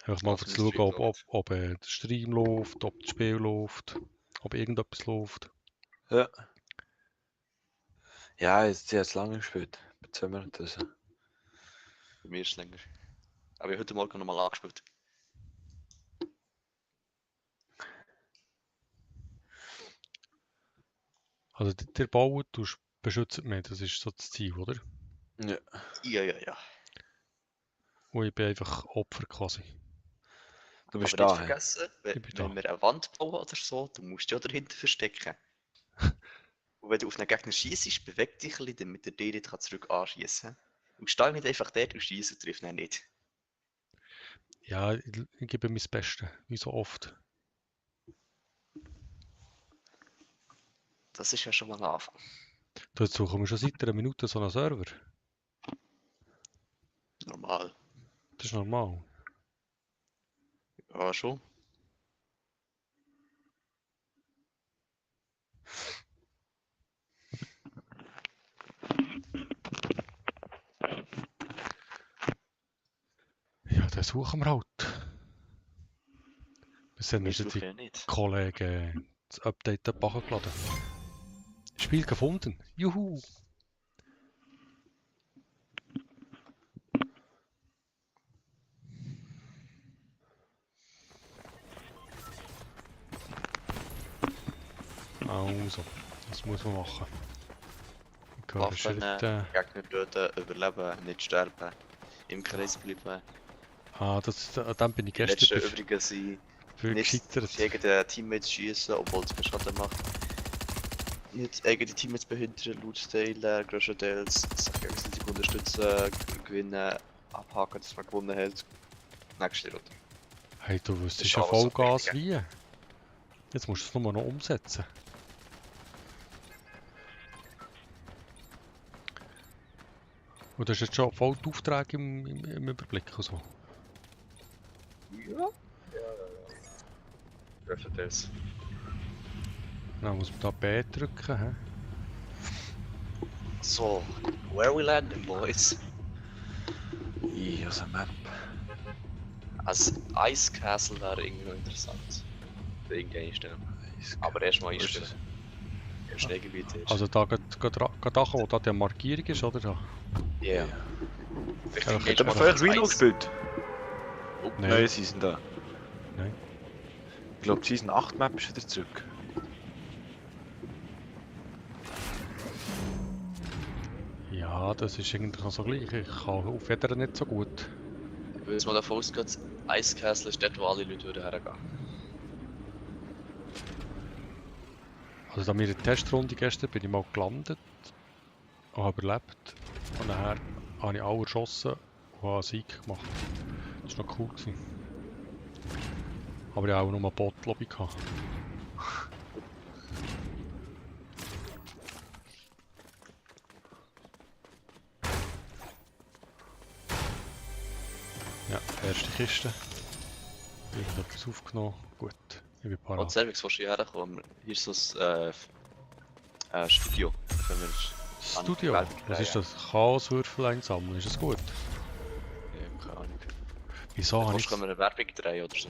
Einfach mal zu schauen, ob der Stream läuft, ob das Spiel läuft, ob irgendetwas läuft. Ja. Ja, jetzt hat es lange gespielt. Bei 2 Monaten. Bei mir ist es länger. Aber ich habe heute Morgen nochmal angespielt. Also der baut, du beschützt mich, das ist so das Ziel, oder? Ja. Ja. Und ich bin einfach Opfer quasi. Du bist Aber nicht da. Hey. vergessen, Ich bin wenn da. wir eine Wand bauen oder so, du musst dich ja dahinter verstecken. Und wenn du auf einen Gegner schießt, beweg dich ein bisschen, damit er dir nicht zurück anschießen kann. Und steh nicht einfach dort und schießen trifft ihn nicht. Ja, ich gebe mein Bestes, wie so oft. Das ist ja schon mal ein Anfang. Dazu suchen wir schon seit einer Minute so einen Server. Normal. Das ist normal. Ja, schon. Ja, dann suchen wir halt. Bis dann Wir ist jetzt suchen die ja nicht. Kollegen das Update geladen. Spiel gefunden. Juhu! Also, das muss man machen. Ich höre Waffen, Schritte. Gegner töten, überleben, nicht sterben, im Kreis bleiben. An dem bin ich Die letzten gestern übrigen sind für nicht gescheitert. gegen den Teammates schießen, obwohl es keinen Schaden macht. Nicht eigene Teammates behindern, Loot teilen, größtenteils sich gegenseitig unterstützen, gewinnen, abhaken, dass man gewonnen hat. Nächste Runde. Hey, du wüsstest ist ja alles so Vollgas wichtig. wie. Jetzt musst du es nur noch umsetzen. Und du hast jetzt schon voll die Aufträge im Überblick und so. Ja. Größtenteils. Dann muss man da B drücken. He? So, where we landing, boys? Also Map. Als Ice Castle wäre irgendwie noch interessant. Für irgendeine Stelle. Aber erstmal einstellen. Im Schneegebiet jetzt. Also da geht da, wo da die Markierung ist, oder da? Ja. Ja, Hat er vorher Reload gespielt? Nein. Neue Season da. Nein. Ich glaube, Season 8 Map ist wieder zurück. Ja, das ist irgendwie noch so gleich. Ich kann auf jeder nicht so gut. Ich würde jetzt mal davon ausgehen, dass Ice Castle ist dort, wo alle Leute würden hergehen. Also da mir in der Testrunde gestern bin ich mal gelandet und habe überlebt. Und nachher habe ich alle erschossen und habe einen Sieg gemacht. Das war noch cool gewesen. Aber ich hatte auch nur eine Bot-Lobby gehabt. Ja, erste Kiste. Irgendetwas aufgenommen. Gut, ich bin Und parat. Cervix, wo du herkommen, hier ist so ein Studio. Da können wir Studio? Was ist das? Chaoswürfel einsammeln, ist das gut? Ja, keine Ahnung. Wieso habe Kannst du eine Werbung drehen oder so?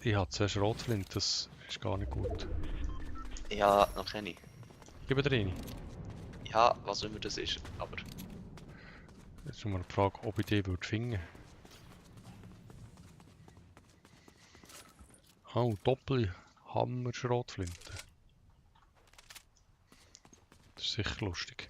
ich habe zuerst Rotflint, das ist gar nicht gut. Ja, noch keine. Ich gebe dir rein. Ja, was immer das ist, aber Jetzt ist nur die Frage, ob ich die finden würde. Oh, Doppelhammer Schrotflinte. Das ist sicher lustig.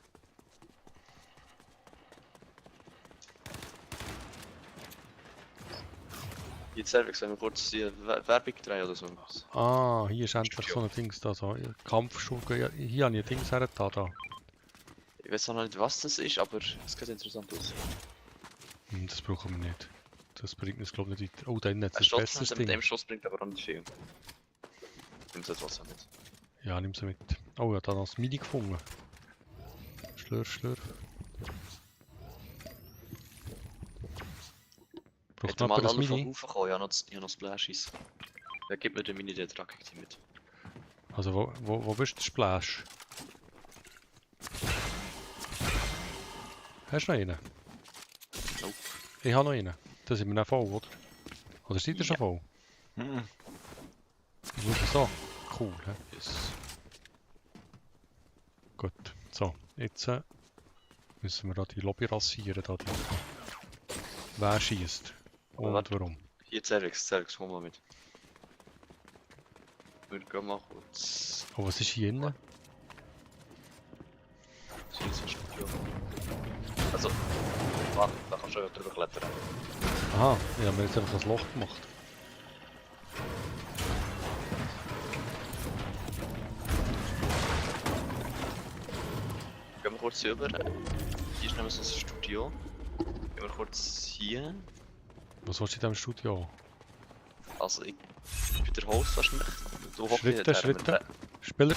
jetzt Cervix, wenn wir kurz die Werbung drehen oder so. Ah, hier ist endlich so ein Dings da. So. Kampfschuhe. Ja, hier habe ich ein Dings her da. Ich weiß noch nicht, was das ist, aber es sieht interessant aus. Das brauchen wir nicht. Das bringt uns glaube ich nicht weiter. Oh, da hinten hat Ein es ein besseres Schloss mit Ding. dem Schuss bringt aber auch nicht viel. Nimm's jetzt was mit. Ja, nimm sie mit. Oh, ja, da noch das Mini gefunden. Schlürf, schlürf. Braucht Hätte noch mal jemand ein alle vom Mini? Haufen kommen, ich habe noch Splashies. Wer gibt mir den Mini der Tracking mit? Also, wo bist du, Splash? Hast du noch einen? Nope. Ich habe noch einen. Das sind wir dann voll, oder? Oder seid ihr schon Ja. voll? Mhm. Schau so. Cool, hä? Yes. Gut. So, jetzt müssen wir da die Lobby rasieren. Da die. Wer schießt? Aber Und warte. warum? Hier Cervix, komm mal mit. Wir gehen mal kurz. Oh, was ist hier innen? Das ist jetzt ein Studio. Also, warte, da kannst du ja drüber klettern. Aha, ich habe mir jetzt einfach ein Loch gemacht. Gehen wir kurz hier rüber. Hier ist nämlich so ein Studio. Gehen wir kurz hier. Was willst du in diesem Studio? Also, ich bin der Host wahrscheinlich. Du hockst Schritte, hier Schritte. Spieler.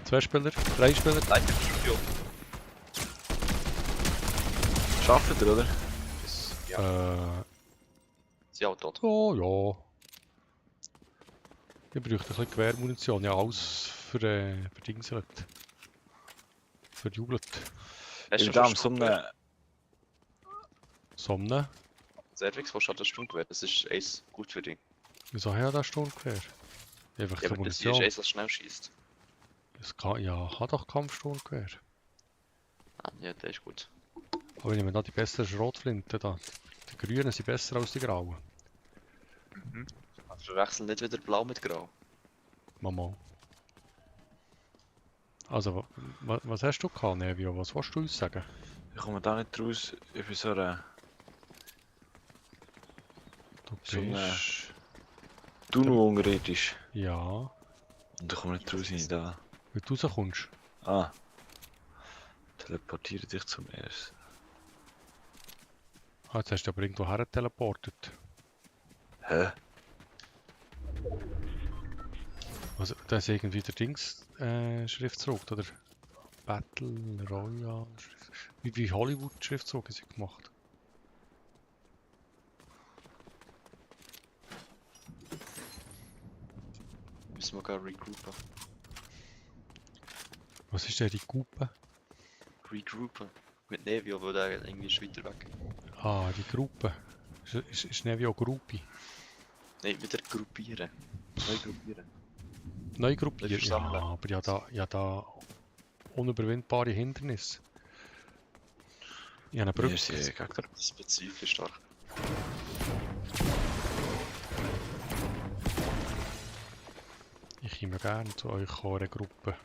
2 Spieler, 3 Spieler. Nein, im Studio. Schafft ihr, oder? Sie auch tot. Oh ja. Ich bräuchte ein bisschen Gewehrmunition. Ja, alles für Dingselt. Verjubelt. Hast Ich du da am schon Sonne. Sonne. Cervix, wo steht das Stundengewehr? Das ist Ace gut für dich. Wieso hat er da Sturmgewehr? Einfach Ja, keine aber das hier ist Munition. Ace, was schnell schießt. Das kann, ja, hat doch Kampfsturmgewehr. Ah, ja, der ist gut. Aber ich nehme da die besseren Schrotflinten da. Die grünen sind besser als die grauen. Also verwechseln nicht wieder blau mit grau. Mama. Also, was hast du gehabt, Nevio? Was willst du uns sagen? Ich komme da nicht raus. Ich bin so eine Du So eine- bist... Tunnel unterirdisch. Ja. Und ich komme nicht raus, wenn ich da. Wie du rauskommst. Ah. Teleportiere dich zum ersten. Ah, jetzt hast du aber irgendwo her teleportet. Hä? Also, da ist irgendwie der Dings Schriftzug, oder? Battle Royale Schrift. Wie Hollywood Schriftzug ist gemacht. Müssen wir gar regroupen. Was ist denn die Gruppe? Regroupen. Mit Nevio, weil der irgendwie ist weiter weg. Ah, die Gruppe. Ist Nevio Gruppi? Nein, wieder gruppieren. Neu gruppieren. Neu gruppiert? Ja, versammeln. aber ja da unüberwindbare Hindernisse. Ich habe eine Wir Brücke. sind Gegner. Spezifisch stark. Ich komme gerne zu euch, eure Gruppe.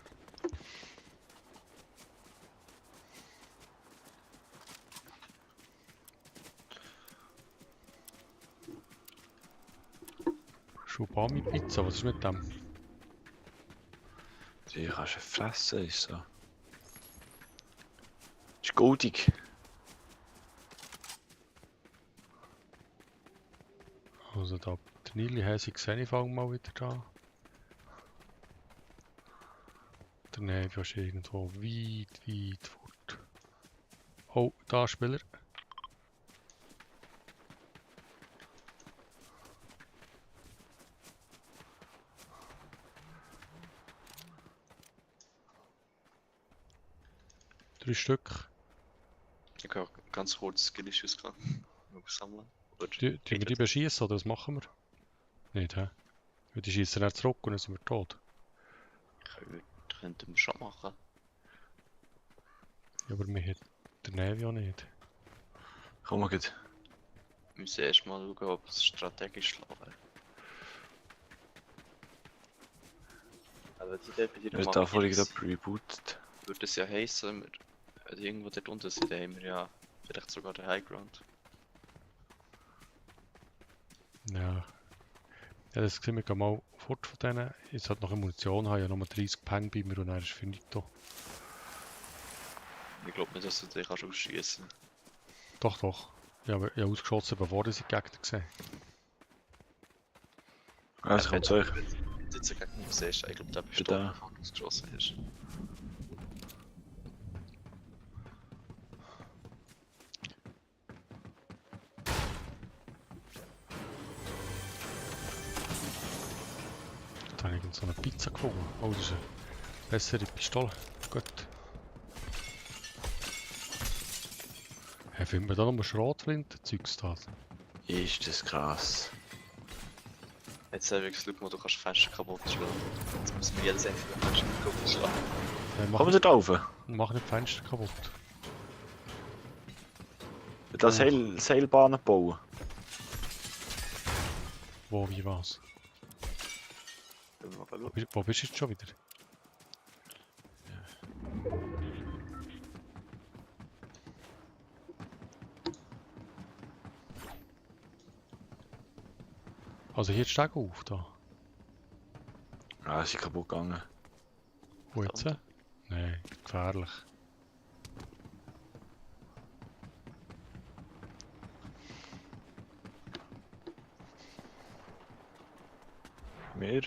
Schubami Pizza, was ist mit dem? Die kannst du fressen, ist so. Ist goldig. Also da, der Nili Häsig sehe ich mal wieder da. Der Nevio ist irgendwo weit fort. Oh, da Spieler. Drei Stück. Ich habe ganz kurz Skillissues gehabt. Sammeln. Oder Die wir die beschießen oder was machen wir? Nicht, hä? Weil die schießen dann zurück und dann sind wir tot. könnten wir schon machen. Ja, aber wir haben den Nevio nicht. Komm mal gut. Wir müssen erst mal schauen, ob es strategisch schlau wäre. Also die Idee bei dir Wir haben da vorhin gerade rebootet. würde es ja heissen, wenn irgendwo dort unten sind, dann haben wir ja vielleicht sogar den High Ground. Ja. Ja, das sehen wir gehen mal fort von denen. Jetzt hat noch eine Munition, habe ja noch mal 30 Peng bei mir und dann ist finito. Ich glaube nicht, dass du dich ausschießen kannst. Doch, doch. Ja, aber ich habe ausgeschossen, bevor ich die Gegner gesehen. Also kommt zu euch. Wenn du jetzt gegen mich siehst, ich glaube, der bist du Da. bevor du ausgeschossen hast. Da habe ich so eine Pizza gefunden. Oh, das ist eine bessere Pistole. Gut. Findet man da noch Schrotflinten-Zeugs da? Ist das krass. Jetzt wirklich, schau mal, du kannst Fenster kaputt schlagen. Jetzt müssen wir jedes einzelne Fenster kaputt schlagen. Kommen wir da rauf? Mach nicht die Fenster kaputt. Das Seilbahnen bauen. Wo, wie, was? Können wir mal schauen. Wo bist du jetzt schon wieder? Also hier steig auf, da. Ah, ist kaputt gegangen. Wo jetzt? Nein, gefährlich. Wir?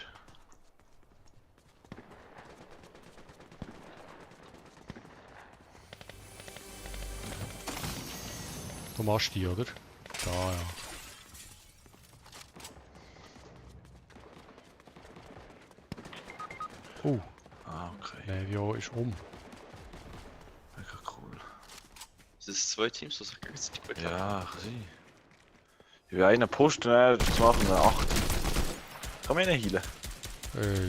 Du machst die, oder? Da, ja. Ah, okay. Nevio ist um. Mega cool. Sind das zwei Teams, die sich gegenseitig bekämpfen? Ja, kann sein. Ich will einen Posten, jetzt machen wir 8. Kann man ihn heilen?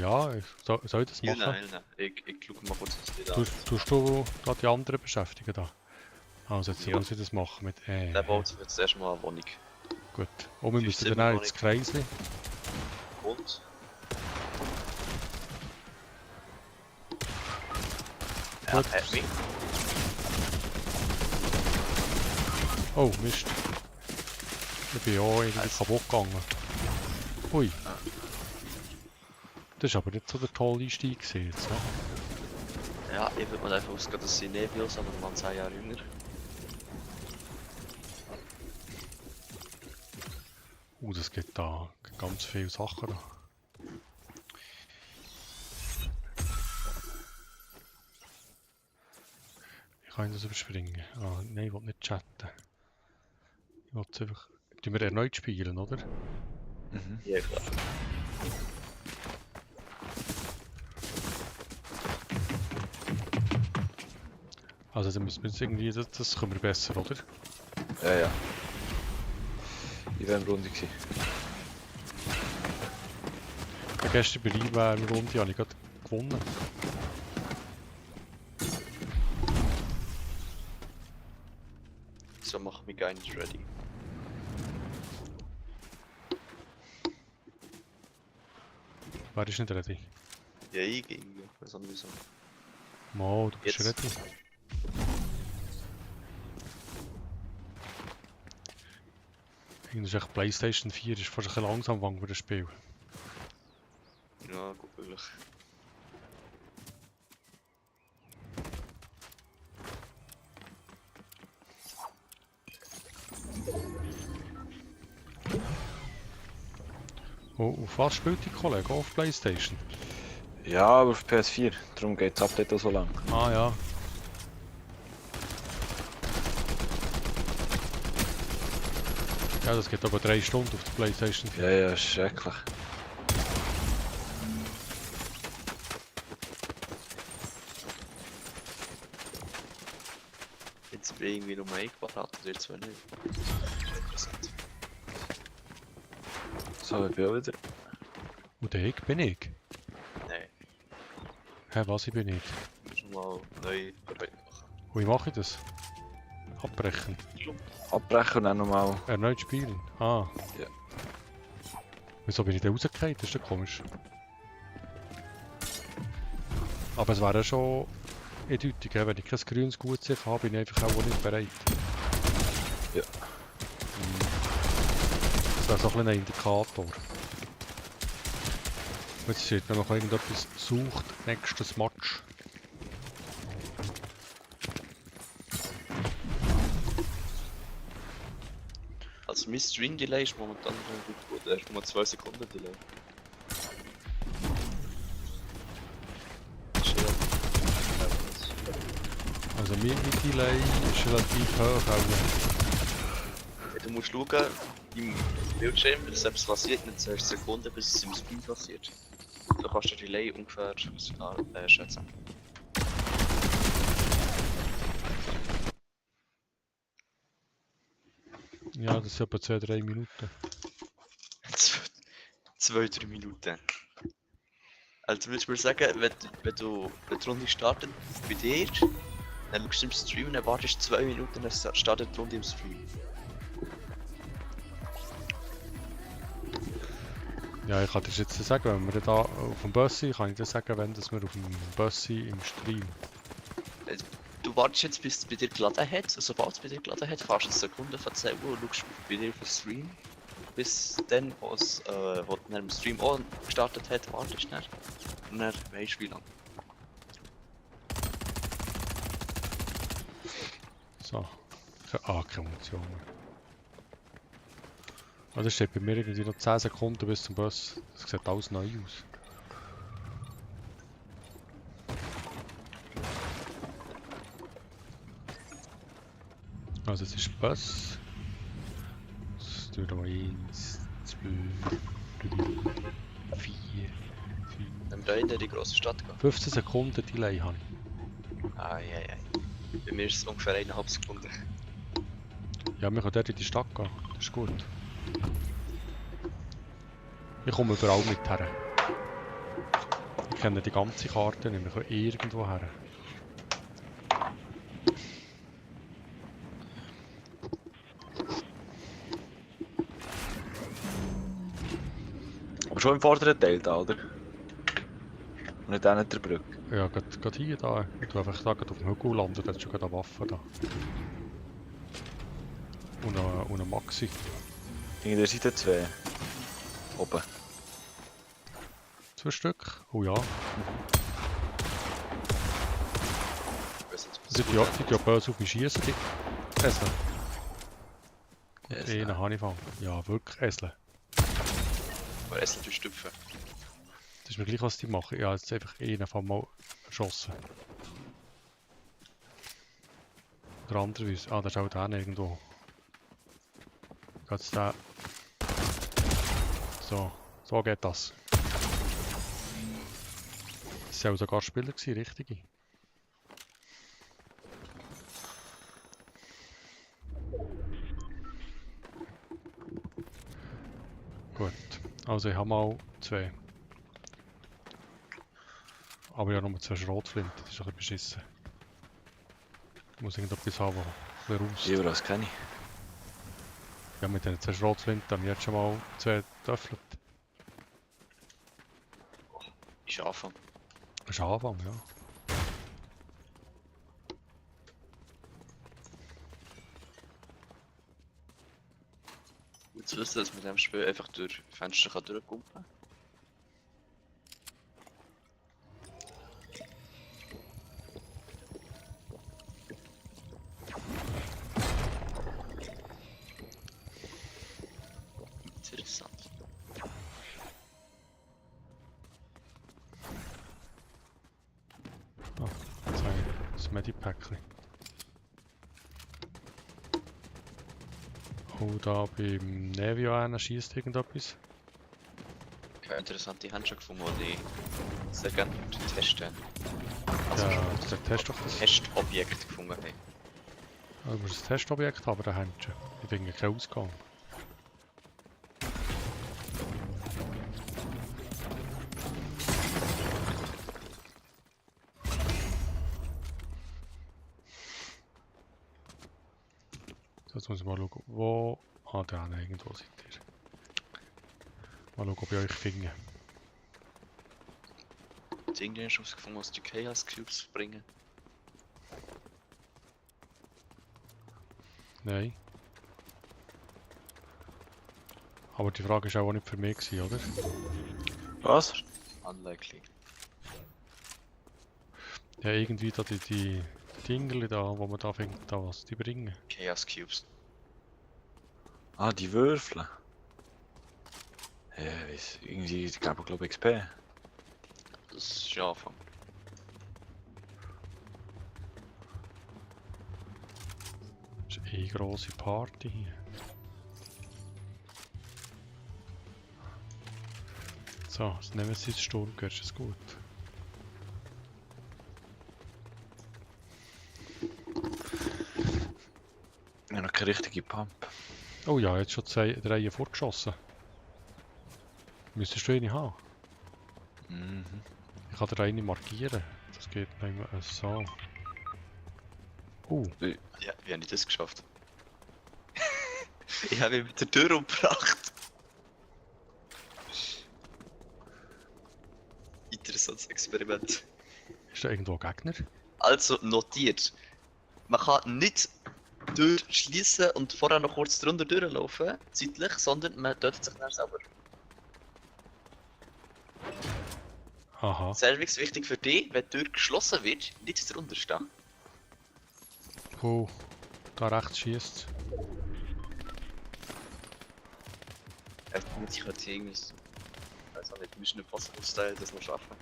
Ja, soll ich das machen? Nein. Ich schau mal kurz, was die da Tust du da die anderen beschäftigen da? Also jetzt Ja. muss ich das machen mit Der baut sich jetzt erstmal eine Wohnung. Gut. Und wir Die müssen sind dann noch ins nicht- Kreisli. Und? Ja, Gut. hat mich. Oh, Mist. Ich bin ja irgendwie Also. kaputt gegangen. Ui. Das ist aber nicht so der tolle Einstieg gewesen jetzt, ja? Ja, ich würde mal davon ausgehen, dass sie Nebios sind, aber man 10 Jahre jünger. Das gibt da ganz viele Sachen da. Ich kann das überspringen. Ah, nein, ich will nicht chatten. Ich will es einfach... Tun wir erneut spielen, oder? Mhm. Ja, klar. Also dann müssen wir jetzt irgendwie... Das können wir besser, oder? Ja. Ich wäre in der Runde gewesen. Ja, gestern bei Runde habe ich gerade gewonnen. So mache ich mich gar nicht ready. Wer ist nicht ready? Ja, ich ging. Was haben wir so? Mo, du bist Jetzt. ready. Irgendwie ist echt PlayStation 4 ist fast ein bisschen langsam geworden für das Spiel. Ja, gut möglich. Oh, auf was spielt die Kollege? Auf PlayStation? Ja, aber auf PS4. Darum geht das Update auch so lang. Ah ja. Ja, das geht aber 3 Stunden auf der PlayStation 4. Ja, ist schrecklich. Jetzt bin ich irgendwie nur ein Quadrat und jetzt zwei nicht. Interessant. So, ich bin auch wieder. Und ich bin ich. Nein, Hä, was ich bin ich? schon mal neue Arbeit machen. Wie mache ich das? Abbrechen. Abbrechen und dann nochmal. Erneut spielen. Ah. Ja. Wieso bin ich da rausgefallen? Das ist ja komisch. Aber es wäre schon eindeutig, wenn ich kein grünes Gutzeichen habe, bin ich einfach auch nicht bereit. Ja. Das wäre so ein kleiner Indikator. Jetzt steht, wenn man irgendetwas sucht, nächstes Match. Also mein Stream Delay ist momentan gut. Er ist nur 2 Sekunden Delay. Ist relativ- Also mein Delay ist relativ hoch. Ja, du musst schauen, im Bildschirm, wenn etwas passiert, nicht 2 Sekunden, bis es im Stream passiert. Da kannst du den Delay ungefähr schätzen. Ja, das sind etwa 2-3 Minuten. 2-3 Minuten. Also würdest du mir sagen, wenn die Runde startet bei dir, dann schaust du im Stream und dann wartest 2 Minuten, dann startet die Runde im Stream. Ja, ich kann dir jetzt sagen, wenn wir da auf dem Bus sind, kann ich dir sagen, wenn dass wir auf dem Bus sind im Stream. Du wartest jetzt, bis es bei dir geladen hat. Sobald es bei dir geladen hat, fährst du eine Sekunde verzählen und schaust bei dir auf den Stream. Bis dann, wo dann im Stream auch gestartet hat, wartest du dann. Und dann weisst du wie lange. So. Keine Munition mehr. Also es steht bei mir irgendwie noch 10 Sekunden bis zum Bus. Das sieht alles neu aus. Also es ist Bus. Das tut mal 1, 2, 3, 4, 5. Wenn wir da in die grosse Stadt gehen. 15 Sekunden Delay habe ich. Ai. Bei mir ist es ungefähr 1,5 Sekunden. Ja, wir können dort in die Stadt gehen. Das ist gut. Ich komme überall mit her. Ich kenne die ganze Karte nicht. Wir können irgendwo her. Aber schon im vorderen Teil da, oder? Und nicht an der Brücke. Ja, gerade hier da. Ich tue einfach da auf dem Hügel landen. Da ist schon eine Waffe da. Und eine Maxi. In der Seite 2. Oben. 2 Stück? Oh ja. Ich weiss nicht, was Die tun böse auf mich schießen. Esel. Esel. Einen habe ich gefangen. Ja, wirklich Esel. Aber Essen durch Stüpfen. Das ist mir gleich, was die machen. Ich habe jetzt einfach einen von mal erschossen. Der andere weiß. Ah, da ist auch der irgendwo. Geht's da. So geht das. Das waren sogar Spieler, richtige. Gut, also ich habe mal 2. Aber ich habe nur 2 Schrotflinten, das ist ein bisschen beschissen. Ich muss irgendetwas haben, das ein bisschen raus. Das kenne ich. Ja, mit den 2 Schrotflinten haben wir jetzt schon mal 2 geöffnet. Ist Anfang. Das ist ein Anfang, ja. Gut zu wissen, dass man in diesem Spiel einfach durch Fenster durchkumpen kann. Interessant. Jetzt habe ich das Medipackchen. Oh, da beim Nevio einer schießt irgendetwas. Ich habe interessante Handschuhe gefunden, die ich sehr gerne testen. Also Ja, der Test doch das. Testobjekt gefunden habe. Du musst ein Testobjekt haben, der Händchen. Ich finde keinen Ausgang. So, jetzt muss ich mal schauen, wo... Ah, da irgendwo seid ihr. Mal schauen, ob ich euch finde. Hast du irgendwann schon herausgefunden, was die Chaos Cubes bringen? Nein. Aber die Frage war auch nicht für mich, gewesen, oder? Was? Unlikely. Ja, irgendwie da die Dingerli da, wo man da findet, da was die bringen. Chaos Cubes. Ah, die Würfel. Ja, irgendwie, ich glaube XP. Das ist ja Anfang. Das ist eine grosse Party hier. So, jetzt nehmen Sie das Sturmgewehr, ist es gut. Ja, noch keine richtige Pump. Oh ja, jetzt schon drei vorgeschossen. Müsstest du eine haben? Mhm. Ich kann dir eine markieren. Das geht nicht mehr so. Ja, wie habe ich das geschafft? Ich habe ihn mit der Tür umgebracht. Interessantes Experiment. Ist da irgendwo ein Gegner? Also notiert. Man kann nicht durchschließen und vorher noch kurz drunter durchlaufen, zeitlich, sondern man tötet sich dann selber. Aha. Sehr wichtig für dich, wenn die Tür geschlossen wird, nicht drunter stehen. Oh, da rechts schießt. Ich könnte irgendwie, ich weiß auch nicht, Mission Impossible Style das noch schaffen.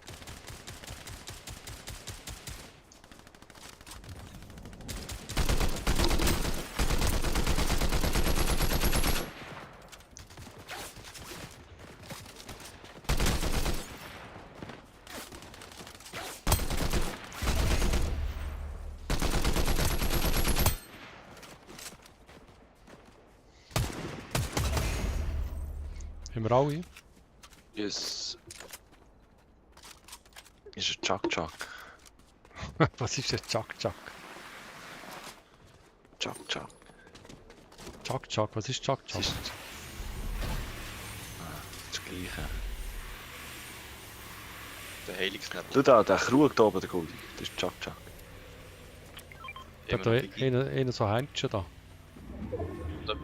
Haben wir alle? Yes. Ist ein Chuck-Chuck. Was ist der Chuck-Chuck? Chuck-Chuck. Chuck-Chuck, was ist Das Chuck-Chuck? ist das Gleiche. Der Heilungsknebel. Du da, der Krug da oben, der Goldie. Das ist Chuck-Chuck. Da hat einer so Händchen da. Das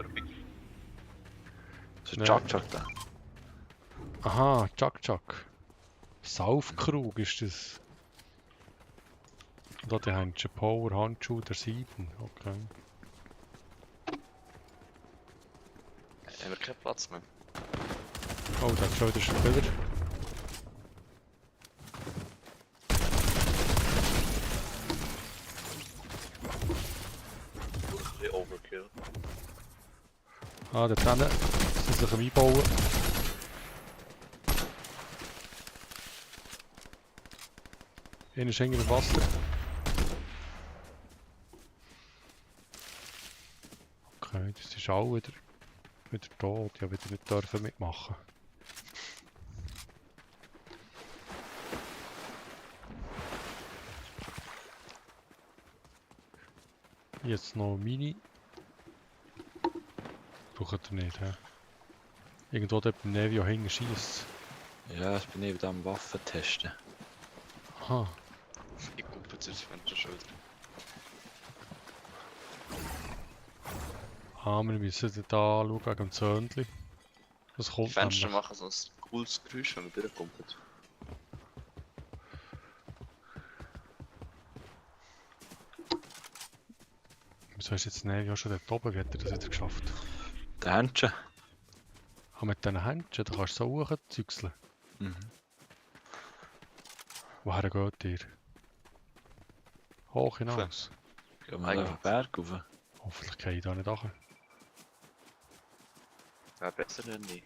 Das ist Nein. Chuck-Chuck da. Aha, Chuck-Chuck. Saufkrug ist das. Und da die Händchen. Power, Handschuh, der 7. Okay. haben wir keinen Platz mehr. Oh, da ist schon wieder ein Spieler. Ein bisschen Overkill. Ah, da drinnen sind sich am Einbauen. Einer ist hinter dem Wasser. Okay, das ist auch wieder tot. Ja, wieder nicht dürfen mitmachen. Jetzt noch Mini. Braucht er nicht, hä? Irgendwo dort beim Nevio hinten schießt. Ja, ich bin eben am Waffen testen. Aha. Ich gucke jetzt ins Fenster schon wieder. Ah, wir müssen da anschauen wegen dem Zöndli. Das Die kommt Fenster nämlich. machen so ein cooles Geräusch, wenn man durchkommt. Wieso ist jetzt Nevio schon dort oben? Wie hat er das wieder geschafft? Der Händchen. Ah, mit diesen Händchen, da kannst du so hochzüchseln. Mhm. Woher geht ihr? Hoch hinaus. Gehen wir mal auf den Berg rauf. Hoffentlich gehe ich da nicht runter. Ja, besser denn nie.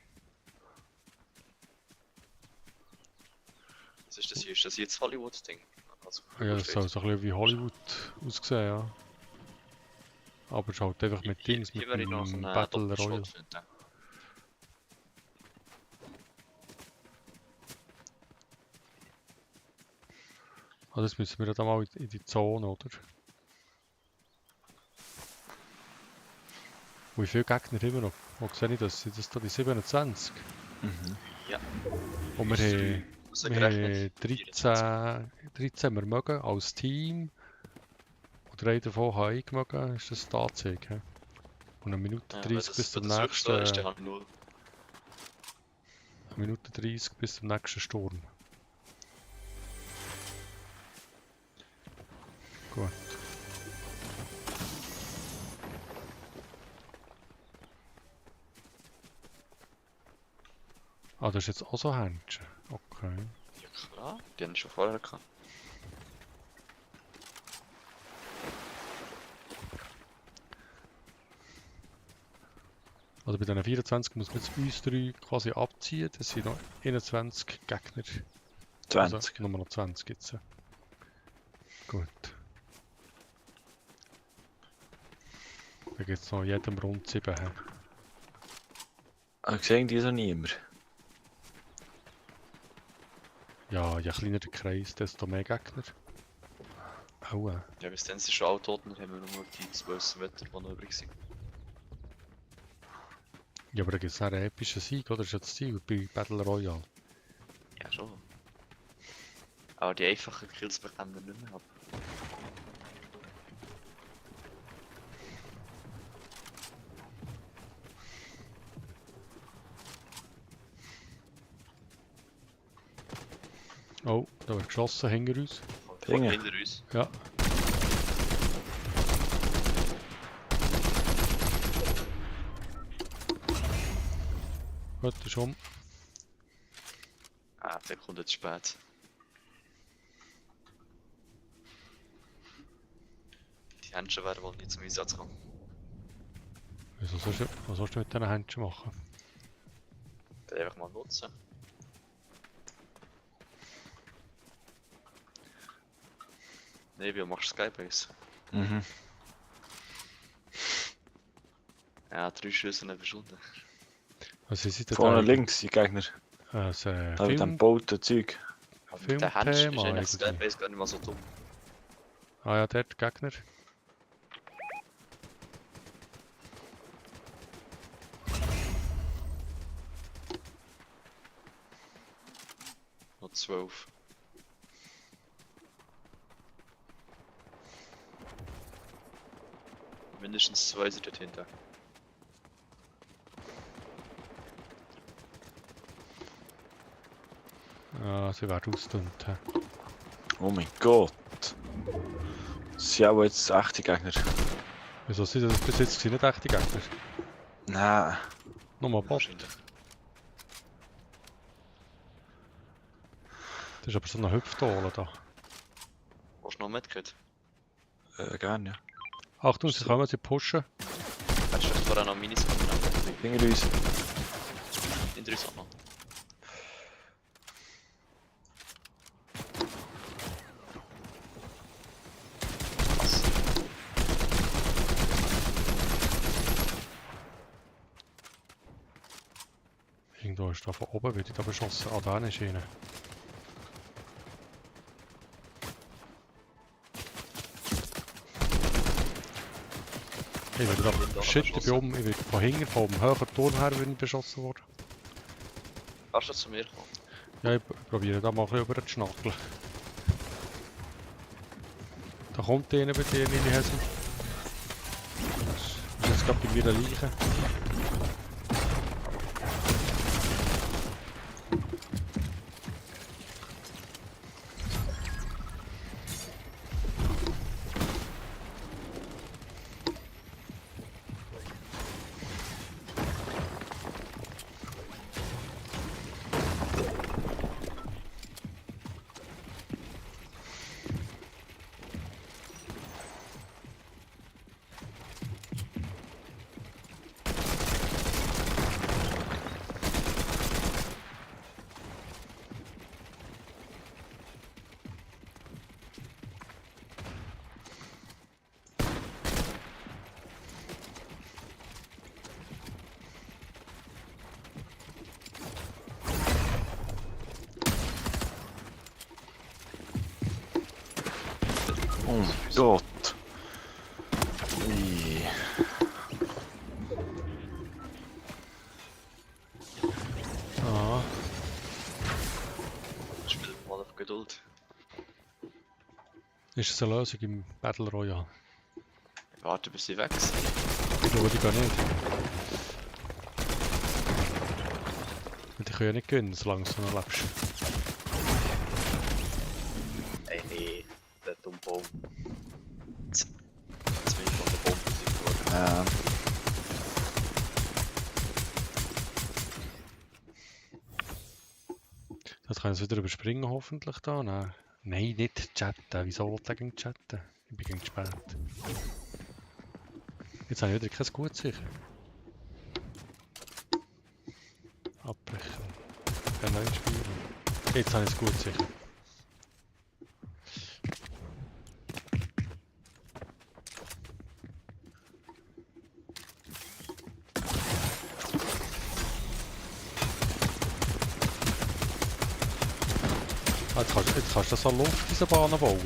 Was ist das hier? Ist das jetzt Hollywood-Ding? Also, Ja, das soll so ein bisschen wie Hollywood aussehen, ja. Aber es ist halt einfach mit Dings, mit dem Battle Royale. Also jetzt müssen wir da mal in die Zone, oder? Wie viele Gegner haben wir noch? Wo sehe ich das? Sind das da die 27? Mhm. Ja. Und wir haben... Rausgerechnet. Wir haben 13 wir mögen als Team. Und 3 davon habe ich mögen, ist das die Anzeige. He? Und eine Minute 30 bis zum nächsten. Ist der 0. Eine Minute 30 bis zum nächsten Sturm. Gut. Ah, das ist jetzt auch so Händchen. Okay. Ja klar, die haben schon vorher gehabt. Also bei diesen 24 muss man jetzt uns 3 quasi abziehen. Das sind noch 21 Gegner. 20. Also, nur noch 20 jetzt. Gut. Da gibt es noch in jedem rund 7. Ich sehe die so niemand. Ja, je kleiner der Kreis, desto mehr Gegner. Aua. Ja, bis dann sind schon alle tot, dann haben wir nur die 12 Meter, die noch übrig sind. Ja, aber da gibt es einen epischen Sieg, oder? Das ist ja das Ziel bei Battle Royale. Ja, schon. Aber die einfachen Kills bekommen wir nicht mehr ab. Oh, da wird geschossen hinter uns. Dinge. Hinter uns. Ja. Gut, das ist um. Ah, Sekunde zu spät. Die Händchen werden wohl nicht zum Einsatz kommen. Wieso sollst du, was sollst du mit diesen Händchen machen? Dann einfach mal nutzen. Nee, wie machst du Skybase? Mhm. Ja, 3 Schüsse eine Stunde. Was ist denn Vorne da? links, die Gegner. Das Da mit dem Film. gebauten Zeug. Aber mit den Händchen ist Filmthema eigentlich eigentlich. Skybase gar nicht mal so dumm. Ah ja, dort Gegner. Noch 12. Mindestens 2 sind dort hinten. Ah, sie werden ausgedünnt. hä? Oh mein Gott. Das sind auch jetzt echte Gegner. Wieso sind das bis jetzt nicht echte Gegner? Nein. Nochmal Bot. Wahrscheinlich. Das ist aber so eine Hüpfdohle da. Hast du noch mitgehört? Gerne, ja. Achtung, sie kommen, sie pushen. Hättest du vielleicht vorher noch Minis genommen? Hinter uns. Hinter uns auch noch. Was? Irgendwo ist da von oben, wird da beschossen. Ah, da ist einer. Ich werde da shit, ich bin oben, ich werde von hinten, vom höheren Turm her bin ich beschossen worden. Kannst du zu mir kommen? Ja, ich probiere da mal ein bisschen über zu schnackeln. Da kommt einer bei dir, meine Häschen. Ist jetzt gerade bei mir der Leiche. Oh mein Gott. Ui. Ah, Spiel mal auf Geduld. ist das eine Lösung im Battle Royale? Ich warte bis sie weg sind. Ich glaube, die gehen nicht. Weil die können ja nicht gewinnen, solange du noch lebst. Ey, nee, der dumme Baum. Zwei von der Bombe sind geworden. Das kann ich jetzt wieder überspringen, hoffentlich da. Nein, nein, nicht chatten. Wieso wollte ich gegen chatten? Ich bin gegen spät. Jetzt habe ich wieder kein Gut sicher. Abbrechen. Ein neues Spiel. Jetzt habe ich es gut sicher. Ah, jetzt kannst du so Luft diese Bahnen bauen.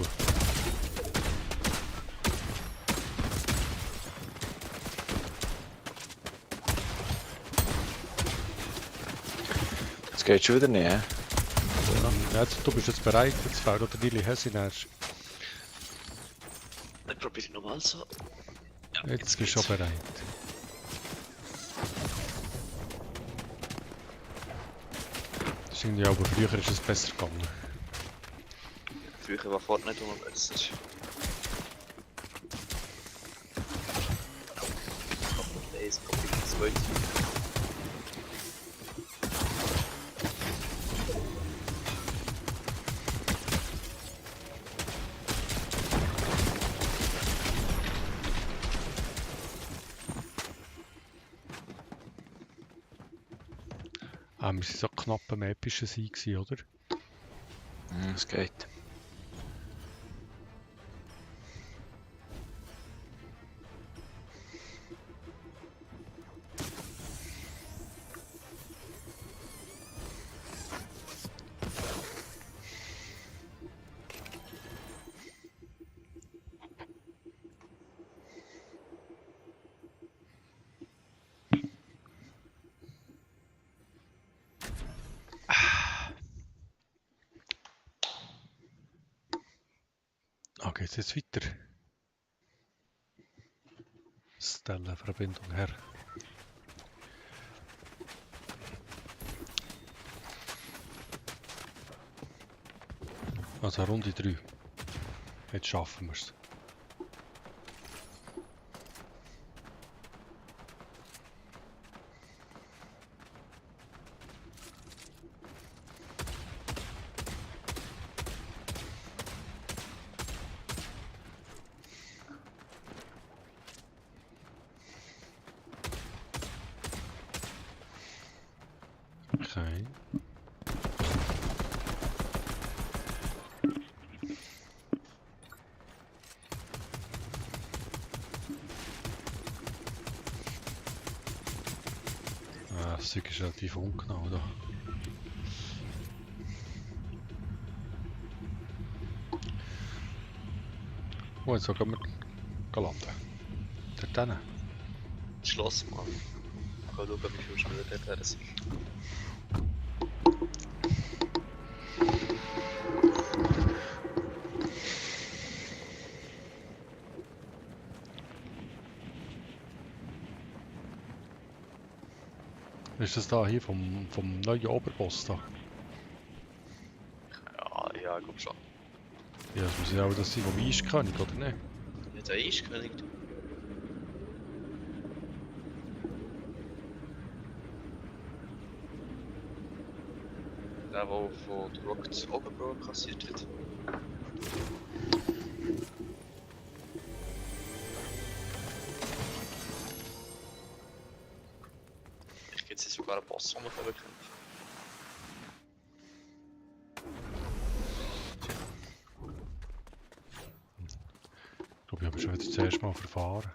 Das geht schon wieder nicht, hä? Ja, jetzt, du bist jetzt bereit, jetzt fällt oder Willi Hessin erst. Dann probiere ich nochmal so. Ja, Jetzt bist du schon bereit. Das ist irgendwie aber früher ist es besser gegangen. Früher war Fortnite immer besser. Ace, Copy 2. Ah, wir waren so knapp am epischen Sieg gewesen, oder? Es geht. Ah, geht's jetzt weiter? Stellenverbindung her. Also Runde 3. Jetzt schaffen wir es. Okay. Ah, das Zeug ist relativ ungenau da. Oh, jetzt gehen wir landen. Dort hinten. Schloss mal. Ich kann schauen, wie viel schneller dort wäre es. Ist das da hier vom neuen Oberboss da? Ja, ich glaube schon. Ja, das muss ja auch das sein vom Eiskönig, oder nicht? Ja, der Eiskönig. Der von der Rock das Oberbro kassiert hat. Vielleicht gibt es sogar einen Boss, den man bekämpfen Ich glaube, ich habe schon jetzt zuerst mal verfahren.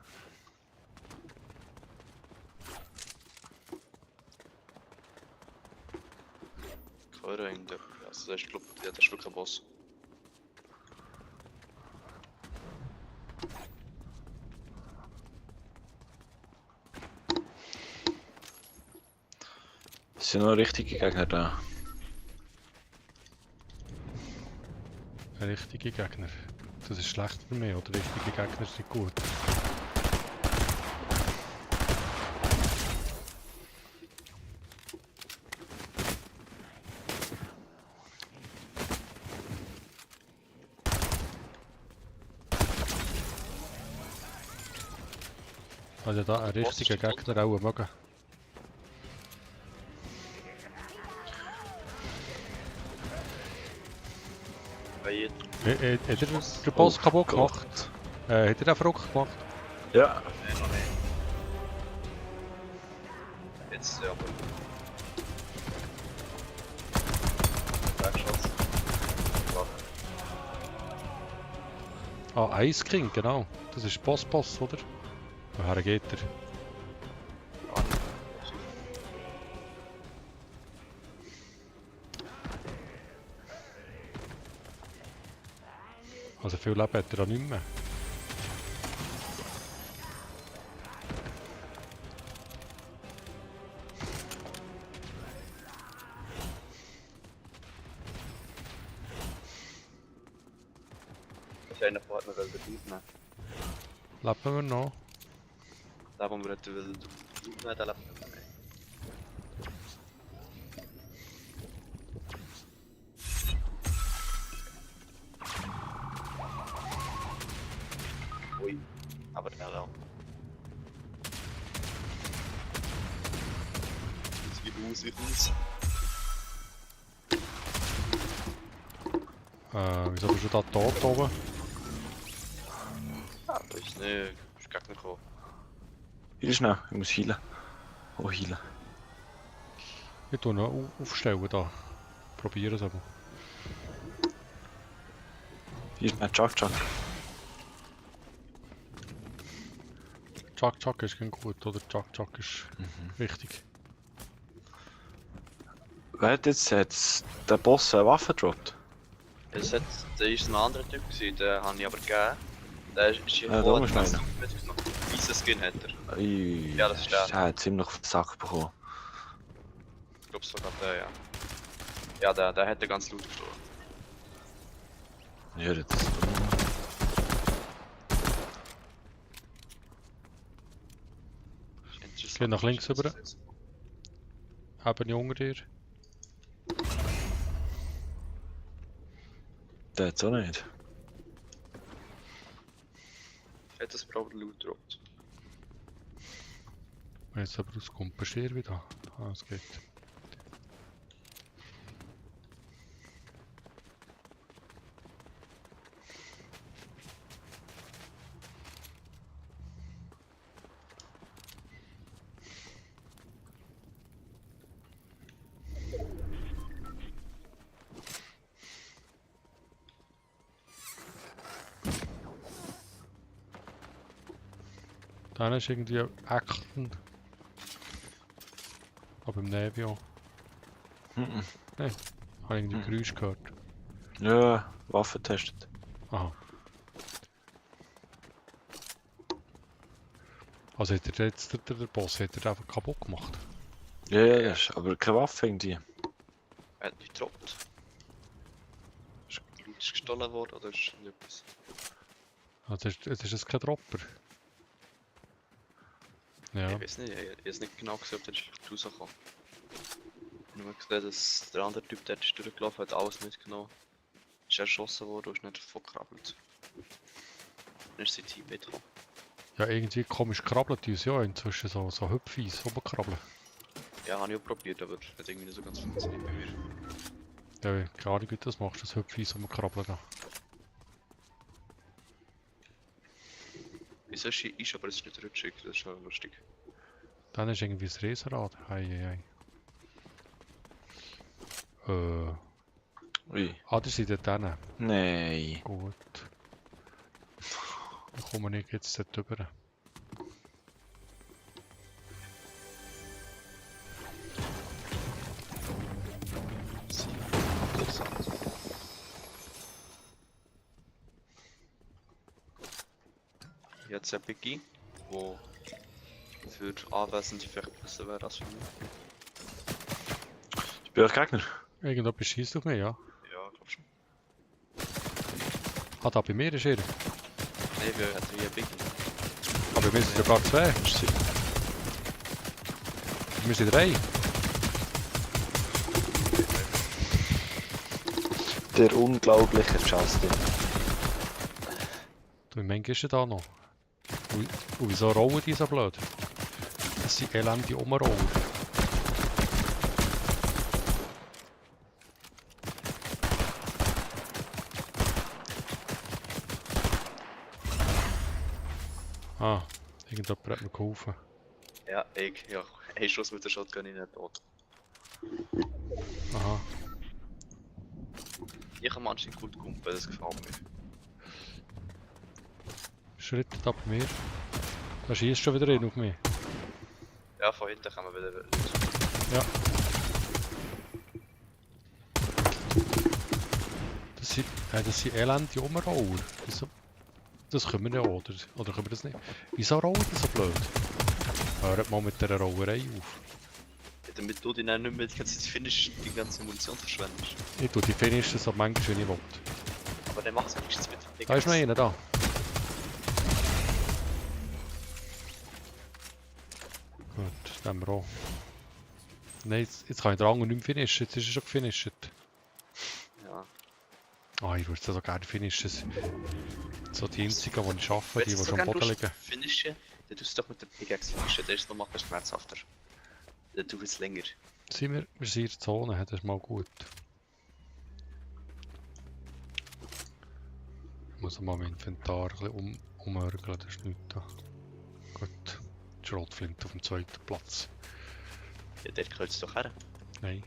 kann. Also das ist, glaube ich, das ist wirklich ein Boss. Es sind nur richtige Gegner da. Richtige Gegner. Das ist schlecht für mich, oder richtige Gegner sind gut. Also da einen richtigen Gegner auch mögen. Bei jedem. Hat er den Boss kaputt gemacht? Hat er den verrückt gemacht? Ja. Nein, noch nicht. Jetzt ja, aber. Backshots. Ah, Ice King, genau. Das ist Boss, oder? Woher geht er? Also viel Leben hat er auch nicht mehr. Das ist einer von mir will bleiben. Leben wir noch? Da wo wir nicht will bleiben, da lebt man nicht. Ui, aber der auch. Sieht aus wie Haus. Wieso bist du da tot oben? Ah, das ist nicht. Ich kann nicht kommen. Hier schnell, ich muss heilen. Oh, heilen. Ich tue noch aufstellen da. Probieren es aber. Hier ist mein Chuck. Chuck ist kein gut, oder? Chuck ist wichtig. Wer hat jetzt der Boss eine Waffe gedroppt? Der war ein anderer Typ, den habe ich aber gegeben. Der ist hier Da vorne, muss der einer. weißen Skin hat er. Ui, Ja, das ist der. Der hat ziemlich auf den Sack bekommen. Ich glaube sogar der, ja. Ja, der hat den ganz laut gestorben. Ich höre das. Geh nach links rüber. Eben nicht unter dir. Der hat es auch nicht. Hat das Problem laut gedroppt? Wenn jetzt aber rauskommt, bist du hier wieder. Ah, es geht. Dann ist irgendwie Action. Aber im Nebio. Mhm. Nein, habe irgendwie Geräusch gehört. Ja, Waffe testet. Aha. Also hat er jetzt der Boss hat er einfach kaputt gemacht. Ja, das ist aber keine Waffe irgendwie. Er hat nicht gedroppt. Ist laut gestohlen worden oder ist nicht etwas? Also es ist jetzt kein Dropper. Ja, Ich weiß nicht, ich habe es nicht genau gesehen, ob der ist rausgekommen. Ich habe nur gesehen, dass der andere Typ, der ist durchgelaufen, hat alles mitgenommen. Ist erschossen worden und ist nicht vorgekrabbelt. Dann ist sein Teammate gekommen. ja irgendwie komisch krabbelt uns ja inzwischen so Hüpfeis rumkrabbeln. Ja, habe ich auch probiert, aber hat irgendwie nicht so ganz funktioniert bei mir. Ja, keine Ahnung, wie du das machst, das Hüpfeis rumkrabbeln da. Wieso ist aber es nicht rutschig, das ist schon lustig. Dann ist irgendwie das Riesenrad. Hei. Ui. Ah, die sind dort hinten. Nein. Gut. Dann komme ich jetzt dort rüber. Interessant. Jetzt ein Biggie, wo für Anwesende vielleicht besser wäre als für mich. Ich bin euch Gegner. Irgendetwas schießt auf mich, ja. Ja, glaub schon. Ah, da bei mir ist er. Nee, wir hätten hier ein Biggie. Aber wir sind sogar zwei. Ist sie. Wir sind drei. Der unglaubliche Justin. Du, wie manchmal ist er da noch? Und wieso rollen die so blöd? Das sind elende Umroller. Ah, irgendjemand hat mir geholfen. Ja, ja. Ein Schuss mit der Shotgun in den Tod. Aha. Ich kann manchmal gut kumpen, das gefällt mir. Schritte da bei mir. Da schießt schon wieder rein auf mich. Ja, von hinten kann man wieder Leute. Ja. Das Das sind elende Umroller. Das können wir ja auch, oder können wir das nicht? Wieso rollen die so blöd? Hört mal mit dieser Rollerei auf. Ja, damit du dich dann nicht mehr die ganze Zeit findest, die ganze Munition verschwendest. Ich tue die Finishes so manchmal, wie ich will. Aber dann mach's wenigstens mit dem Da ist noch einer da. Gut, nehmen wir auch. Nein, jetzt kann ich den anderen nicht mehr finishen, jetzt ist er schon gefinisht. Ja. Ah, ich würde es so gerne finishen. So die einzigen, die ich arbeite, die Wenn schon am Boden liegen. Finishen, dann tust du doch mit der Pickaxe finishen, der ist noch mal schmerzhafter. Dann tut es länger. Wir sind in der Zone, das ist mal gut. Ich muss mal mein Inventar ein bisschen umörgeln, das ist nichts da. Gut, die Schrotflinte auf dem zweiten Platz. Ja, dort gehört es doch her. Nein.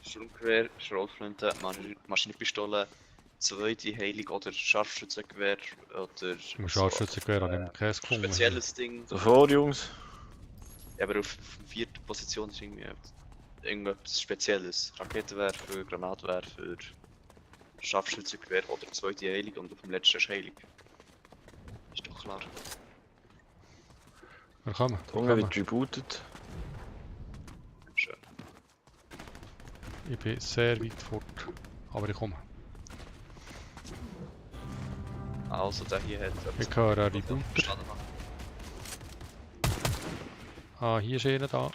Sturmgewehr, Schrotflinte, Maschinenpistole, zweite Heilung oder Scharfschützengewehr oder... Im Scharfschützengewehr habe ich noch keins gefunden. Spezielles Ding. Davor, Jungs. Ja, aber auf vierter Position ist irgendwie irgendetwas Spezielles. Raketenwerfer, Granatwerfer, Scharfschützengewehr oder zweite Heilung und auf dem letzten ist Heilung. Ist doch klar. Wir kommen. Der Hunger wird rebootet. Schön. Ich bin sehr weit fort, aber ich komme. Also der hier hat... Ich höre einen Rebooter. Verstanden. Ah, hier ist einer da.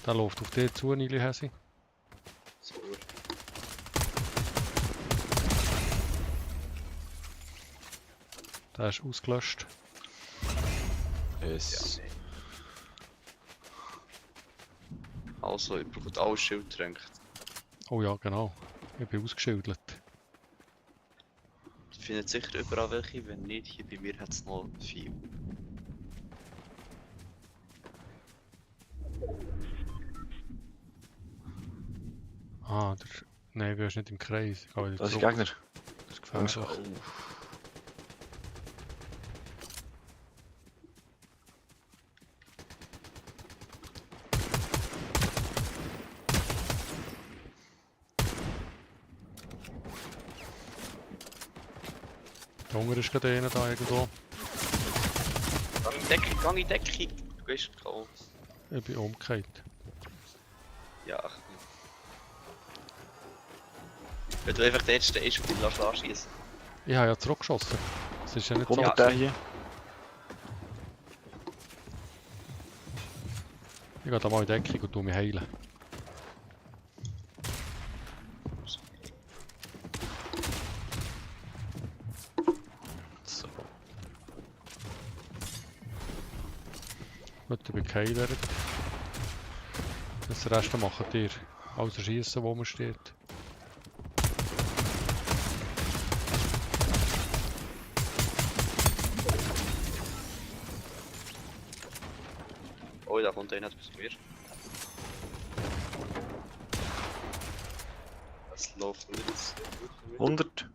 Der läuft auf dich zu, Nili Häsi. So. Der ist ausgelöscht. Yes. Ja, also, ich brauche alles Schildtränke. Oh ja, genau. Ich bin ausgeschildert. Ich finde sicher überall welche, wenn nicht, hier bei mir hat es noch viel. Ah, nein, wir sind nicht im Kreis. Ich gehe wieder Das ist zurück. Gegner. Das ist gefährlich. Der Hunger ist gerade einer da irgendwo. Gang in Deckung! Du bist kalt. Ich bin umgekehrt. Ja, ach. Wenn du einfach dort stehst und dich anschießen. Ich habe ja zurückgeschossen. Das ist ja nicht so. Kommt der hier? Ich gehe da mal in Deckung und tu mich heilen. So. Gut, ich bin geheilt. Das Rest machen ihr. Außer schießen, wo man steht. Oh, da kommt einer bis zu mir. Das läuft nicht sehr gut für mich. 100.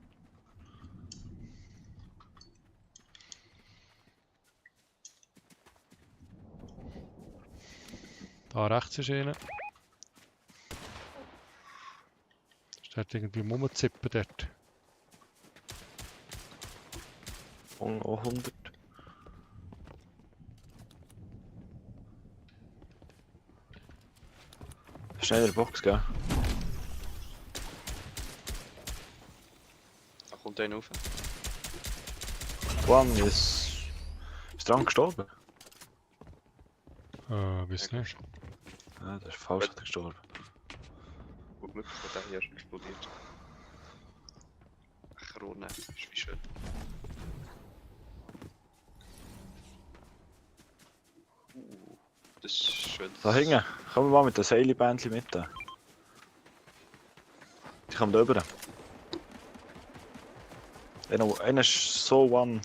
Da rechts ist einer. Steht irgendwie rumzippen dort. Und auch 100. Schneller Box, gell? Da kommt einer rauf. One ist dran gestorben. Weiß nicht. Ja, das ist falsch hat er gestorben. Gut möglich, dass der hier explodiert. Krone, ist wie schön. Das ist schön. Da hinten, kommen wir mal mit der Seilbändchen mit. Die kommen da rüber. Einer ist so one.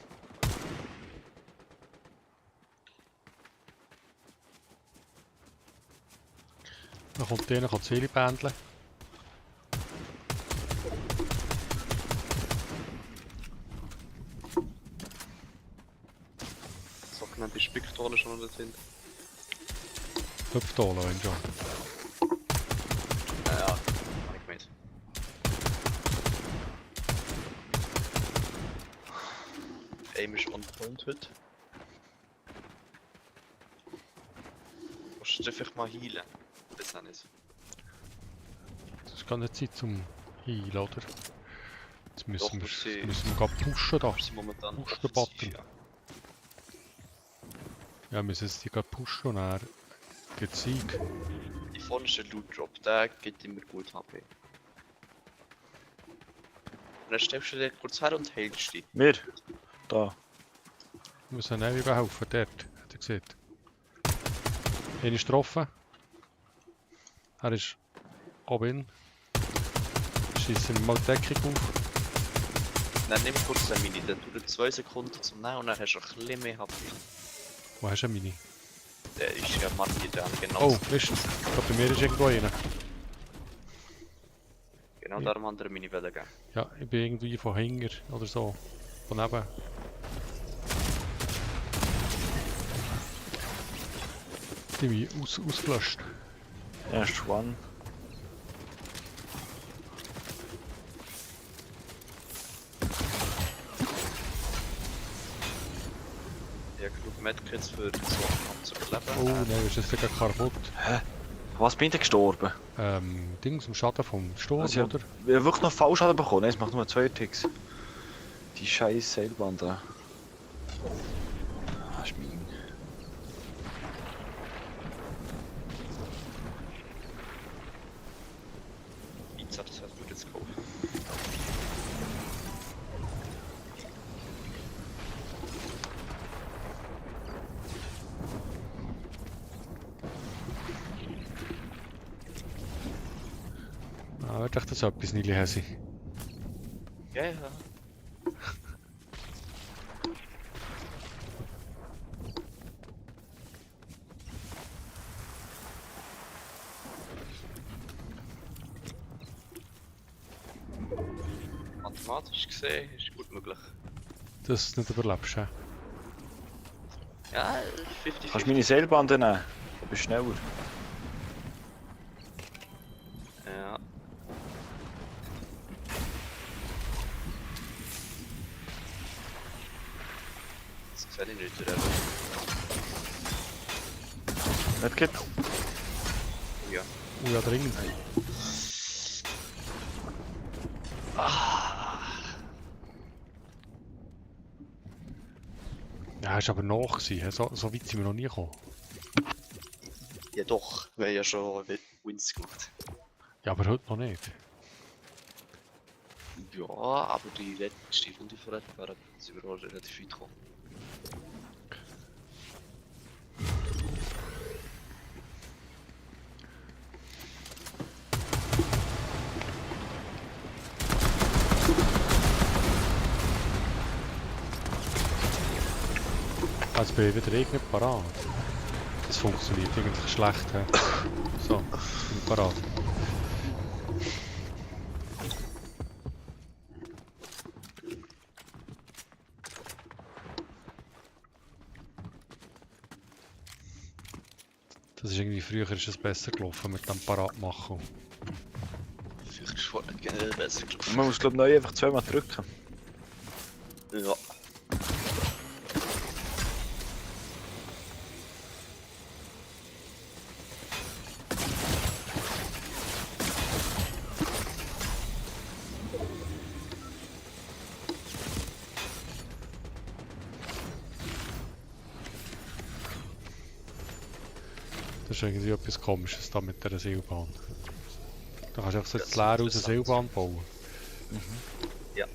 Da kommt einer, kann Ziele bändeln. Sogenannte Spickdolle schon dort hinten. Hüpft holen, wenn schon. Ja, Aim ist on point heute. Musst du einfach mal heilen? Das auch nicht. Das ist gar nicht Zeit zum Heilen, oder? Jetzt müssen Doch, wir gerade pushen da. Wir sind momentan Push the offensiv, button. ja. Ja, wir müssen jetzt die gerade pushen und dann gibt Sieg. Die vorne ist der Loot Drop, der gibt immer gut HP. Und dann stellst du dir kurz her und heilst dich. Wir? Da. Wir müssen Nevi behelfen, dort. Hat er gesehen. Einer ist getroffen. Er ist oben. Schießen wir mal die Deckung auf. Dann nimm kurz den Mini, dann dauert 2 Sekunden zum Nehmen und dann hast du ein bisschen mehr HP. Wo hast du einen Mini? Der ist ja markiert an, genau. Oh, Mist. Ich glaube, bei mir ist irgendwo einer. Genau darum andere Mini wollen geben. Ja, ich bin irgendwie von Hinger oder so. Von neben. Die bin ausgelöscht. Erst one. Ich habe genug Medkits für so abzuleben. Oh nein, ist das sogar kaputt. Was bin ich gestorben? Dings im Schaden vom Sturm, Also oder? ich habe wirklich noch Fallschaden bekommen. Nein, es macht nur 2 Ticks. Die scheiß Seilbahn da. Das ist mein. Bizarre, das hast du jetzt gekauft. Ah, ich dachte, das etwas nicht hässig. Ja, ja. Mathematisch gesehen ist gut möglich. Dass du nicht überlebst, hä? Ja, 50-50. Kannst du meine Seilbahn nehmen? Du bist schneller. Ja. Das sehe ich nicht, oder? Nicht geht. Ja. Oh ja, dringend. Ja, ist aber nach gewesen, hä? So weit sind wir noch nie gekommen. Ja doch, wir haben ja schon Wins gemacht. Ja, aber heute noch nicht. Ja, aber die letzte Runde von Red Bull sind wir auch relativ weit gekommen. Also bin ich wieder irgendwie parat. Das funktioniert eigentlich schlecht, hä? So, jetzt bin ich parat. Das ist irgendwie früher ist es besser gelaufen mit dem Parat machen. Vielleicht ist vorne generell besser gelaufen. Man muss glaube ich neu einfach zweimal drücken. Ja. Das ist irgendwie etwas Komisches da mit dieser Seilbahn. Da kannst du einfach so Das jetzt ist leer aus der interessant. Seilbahn bauen. Ja.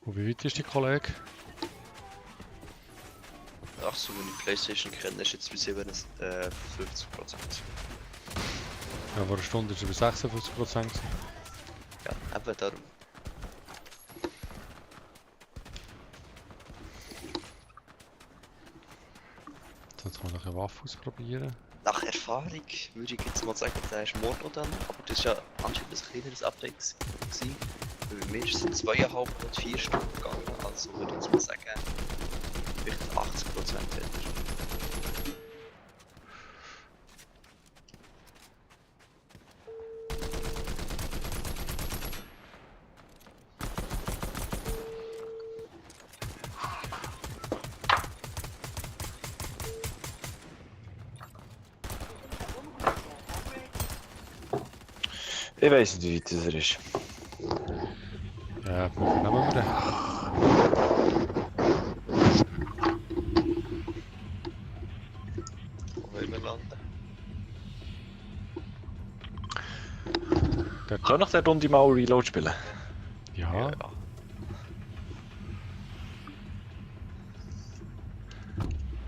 Und wie weit ist die Kollege? Ach so, wenn ich PlayStation kenne, ist jetzt bei 50%. Ja, vor einer Stunde ist er bei 56%. gewesen. Ja, eben darum. Jetzt kann man noch eine Waffe ausprobieren. Nach Erfahrung würde ich jetzt mal sagen, der ist morgen dann, aber das ist ja anscheinend ein kleineres Update gewesen. Bei mir sind 2,5 und 4 Stunden gegangen, also würde ich jetzt mal sagen, vielleicht 80% hätte. Ich weiss nicht, wie weit das er ist. Ja, nehmen wir den. Wo wollen wir landen? Können wir nach der Runde mal Reload spielen? Ja,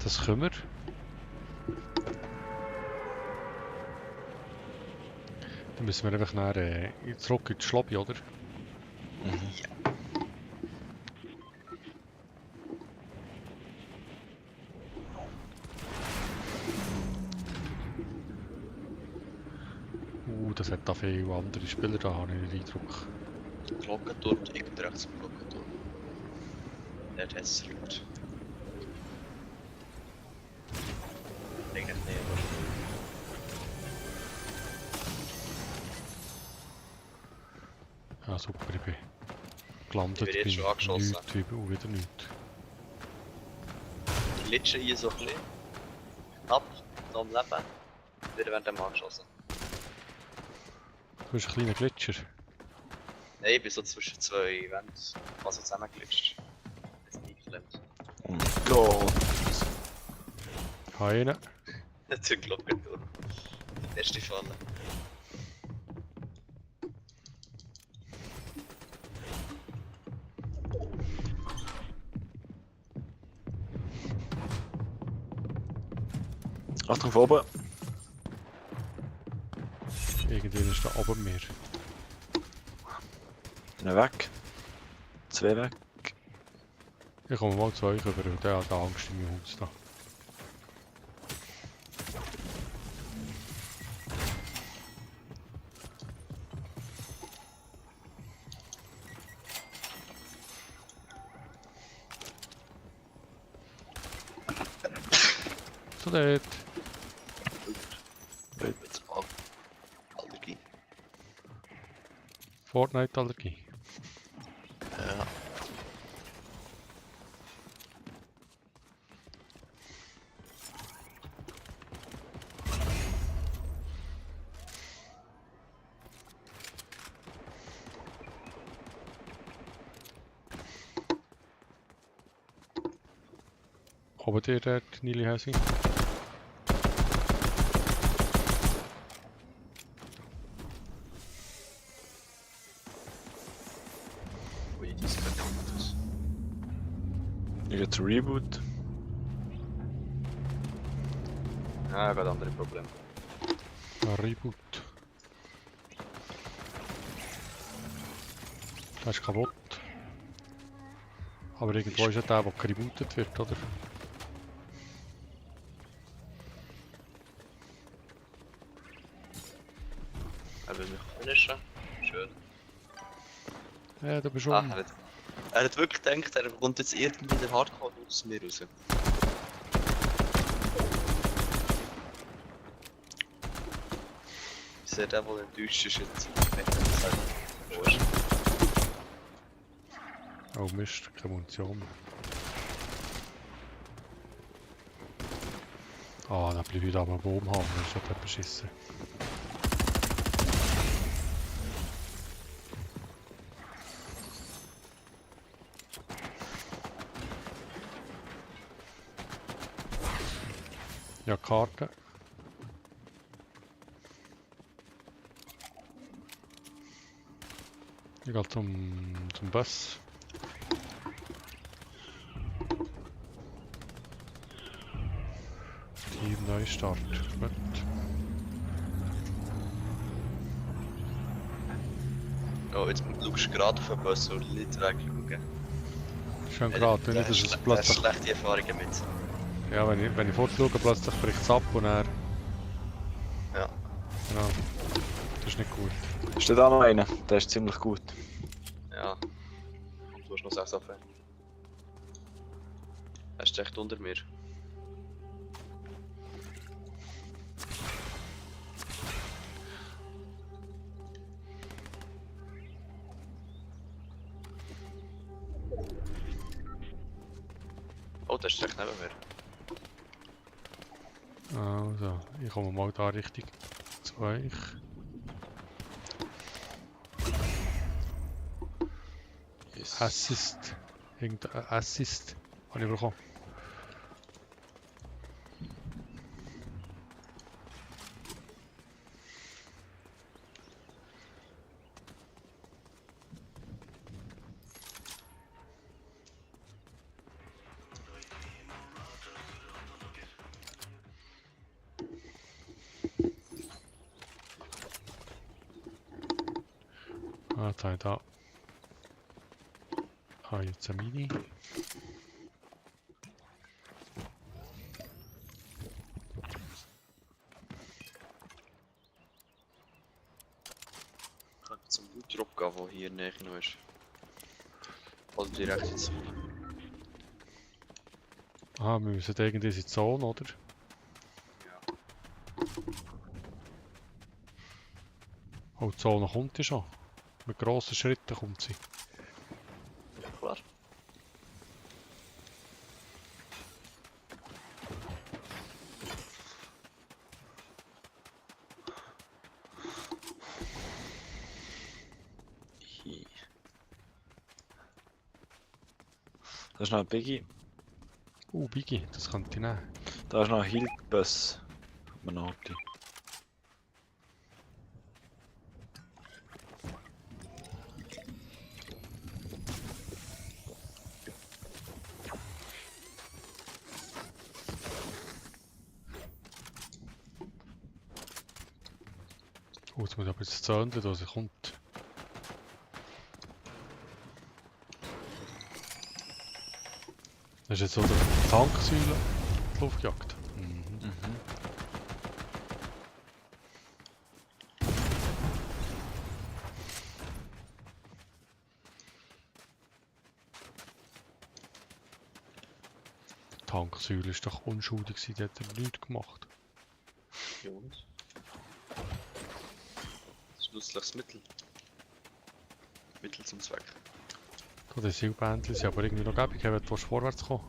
das können wir. Dann müssen wir einfach nachher zurück in die Lobby, oder? Das hat da viele andere Spieler, da habe ich den Eindruck. Glockenturm, irgend rechts am Glockenturm. Der hat es laut. Eigentlich nicht, Ja, super, ich bin gelandet, Ich werde jetzt schon angeschossen. nichts, und wieder nichts. Die glitschen hier so ein bisschen. Knapp, noch am Leben. Wieder werden dem angeschossen. Du bist ein kleiner Glitscher. Nein, ich bin so zwischen zwei Wänden, also zusammengeglitscht. Das ist nicht geklemmt. Oh mein Gott. Ich habe einen. Der Glockenturm. Die erste Falle. Achtung von oben. Irgendwann ist da oben mehr. Einen weg. Zwei weg. Ich komme mal zu euch über, der hat Angst in meinem Haus da. So dort. Jetzt mal. Allergie. Fortnite-Allergie. Ja. Oben dir dort, Nili Häsi. Ui, das ist kaputt. Ich gehe zu Reboot. Ja, gerade andere Probleme. Ein Reboot. Das ist kaputt. Aber irgendwo ist ja der gerebootet wird, oder? Er will mich finishen. Schön. Ja, da bist du Ah, um. er hat wirklich gedacht, er kommt jetzt irgendwie der Hardcore aus mir raus. Ist er der wohl enttäuscht ist jetzt? Oh Mist, keine Munition mehr. Ah, dann bleibe ich da am Baum haben, das ist ja beschissen. Ja, Karte. Ich gehe zum Bus. Team Neustart. Gut. Oh, jetzt schaust du gerade auf den Bus und nicht wegschauen. Schön gerade, nicht, dass es plötzlich... schlechte Erfahrungen mit. Ja, wenn ich fortschaue, plötzlich bricht es ab und dann Genau. Das ist nicht gut. Steht da noch einer? Der ist ziemlich gut. Ja. Und du hast noch 6 auf. Er ist echt unter mir. Oh, der ist echt neben mir. Also, ich komme mal da richtig zu euch. Yes. Assist. Irgendein Assist habe ich bekommen. Ah, da. Ah, jetzt ein Mini. Ich kann zum Loot-Drop gehen, der hier näher noch ist. Oder direkt jetzt. Ah, wir müssen irgendwie in die Zone, oder? Ja. Oh, die Zone kommt ja schon. Mit grossen Schritten kommt sie. Ja, klar. Hi. Da ist noch ein Biggie. Biggie, das könnte ich nehmen. Da ist noch ein Hilbus. Manati. Oh, jetzt muss ich aber jetzt zünden, dass er kommt. Das ist jetzt so der Tanksäule in die Luft gejagt. Mhm. Die Tanksäule ist doch unschuldig gewesen, die hat er nichts gemacht. Ja, und? Das ist nützliches Mittel. Mittel zum Zweck. Da, die Seilbändchen sind aber irgendwie noch gäbig, wenn du vorwärts kommen.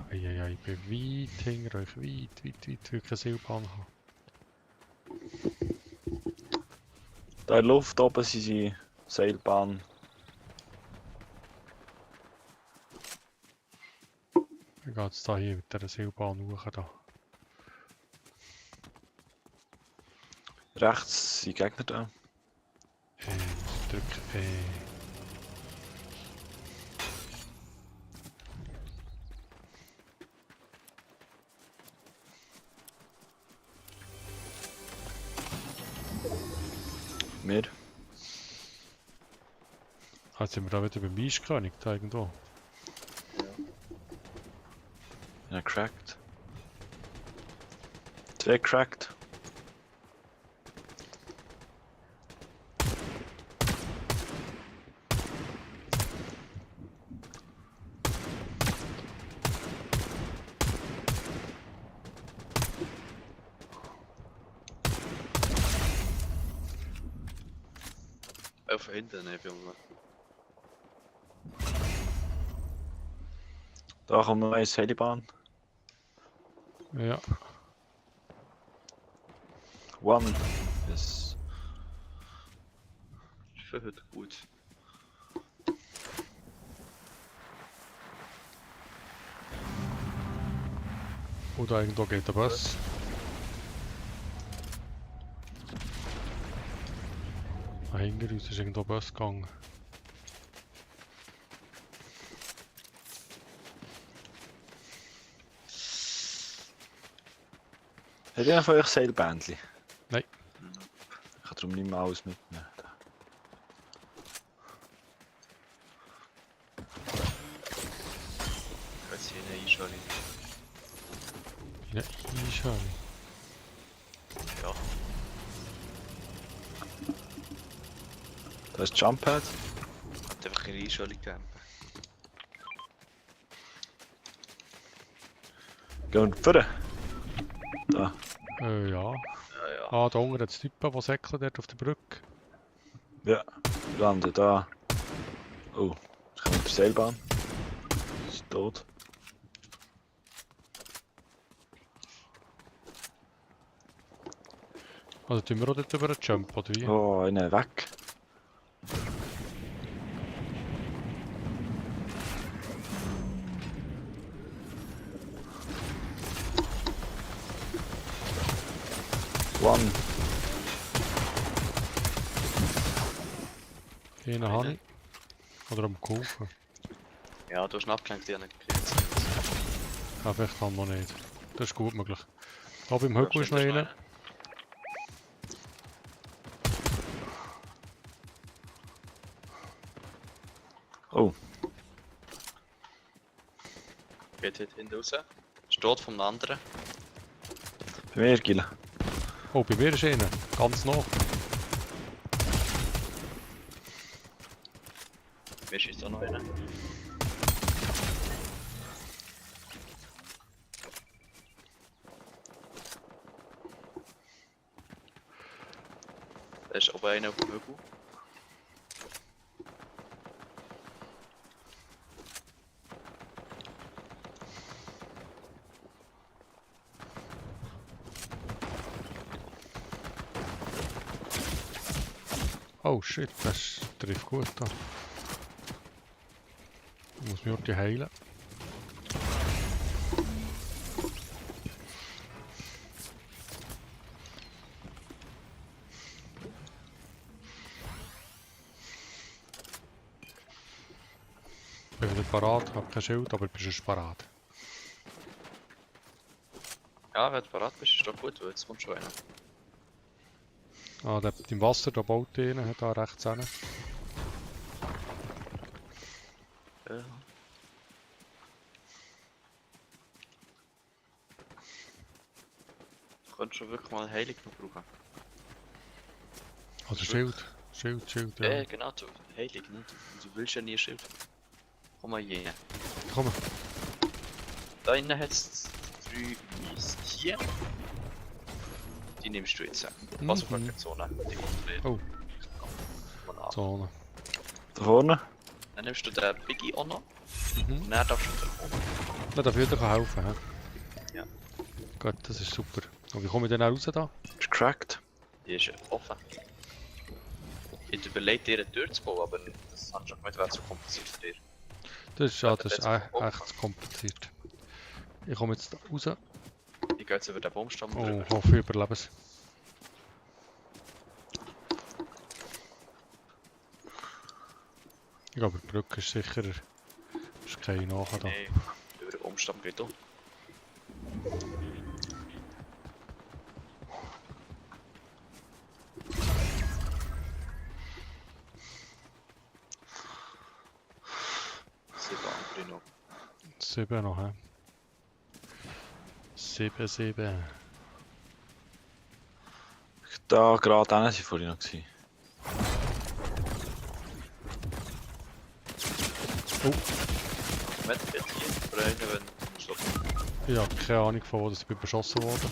Eieiei, ich bin weit hinter euch, weit, weil keine Seilbahn habe. Da in der Luft oben sind sie Seilbahn. Wie geht es da hier mit dieser Seilbahn hoch? Da? Rechts sind Gegner da. Drück Wir. Jetzt sind wir da wieder beim Weißkönig, da irgendwo. Ja, cracked. 2 cracked. Von hinten, ne, Junge. Da kommt noch eine Seilbahn. Ja, One. Yes. Ist für heute gut. oder irgendwo geht der Bus. Ah, hinter uns ist irgendwo ein Bus gegangen. Hat jemand von euch Seilbändchen? Nein. Ich kann darum nicht mehr alles mitnehmen. Nein, Einschaltung. Ja, einschalten. Ja. Da ist Jump Pad. Hat einfach eine Einschaltung gegeben. Gehen wir vorne. Da. Ja. Ja, ja. Ah, da unten hat es Typen, die säckeln dort auf der Brücke. Ja. Wir landen da. Oh, jetzt kommen wir auf die Seilbahn. Ist tot. Also tun wir auch dort über den Jump, oder wie? Oh, einer weg. One. Einen habe ich. Oder am geholfen. Ja, du hast ihn abgelenkt, ich habe nicht gekriegt. Ja, vielleicht haben wir nicht. Das ist gut möglich. Da beim Hügel ist noch einer. Oh, Geht heute hinten raus. Steht vom anderen. bei mir, Gile. Oh, bei mir ist einer. Ganz noch. Mir schießt auch noch einer. Da ist oben einer auf dem Hügel. Oh shit, das trifft gut da. Ich muss mich auch die heilen. Ich bin wieder parat, habe kein Schild, aber bist du schon parat. Ja, wenn du bereit bist, ist doch gut, weil jetzt kommt schon einer. Ah, der im Wasser, da baut einer, hat da rechts hin. Ja. Du könntest schon wirklich mal Heilung noch brauchen. Also Schild, Schild, ja. Genau, du Heilung, ne? Du willst ja nie Schild. Komm mal hier. Komm, Da innen hat es 3 Mies. Hier. Die nimmst du jetzt. Was auf der Zone. Die kontrolliert. Oh. Mal ab. Zone. Da vorne. Dann nimmst du den Biggie auch noch. Mhm. Und dann darfst du den oben. Ja, dafür kann helfen, hä? Ja. Gut, das ist super. Und wie komme ich denn auch raus da? Ist cracked. Die ist offen. Ich überlege dir eine Tür zu bauen, aber das hat schon gemeint, wäre zu kompliziert für dich. Das ist, ja, das ist jetzt offen. echt kompliziert. Ich komme jetzt da raus. Ich gehe jetzt über den Baumstamm Oh, drüber. hoffe ich überlebe es. Ich glaube, die Brücke ist sicherer. Ist keine nachher da. Nee, über den Baumstamm geht um. Noch. 7 noch, hä? 7. Da gerade hinten sind vorhin noch gewesen. Met jetzt hier breinen, wenn du stoppen. Ich habe keine Ahnung von wo das ich bin beschossen worden.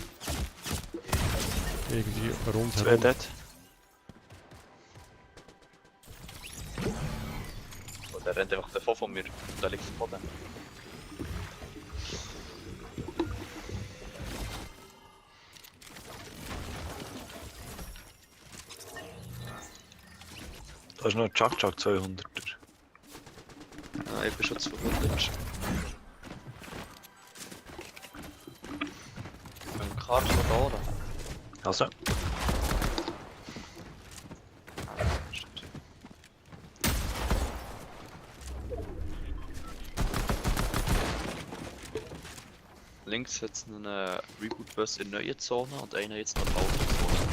Irgendwie Zwei rundherum. dead. Und der rennt einfach davon von mir. Und da liegt der Boden. Da ist noch ein Chuck 200er. Ah, ich bin schon zu verwundert. Ein Karte von da oder? Also, Ah, stimmt. Links hat es einen Reboot-Bus in neue Zone und einer jetzt noch Autozone.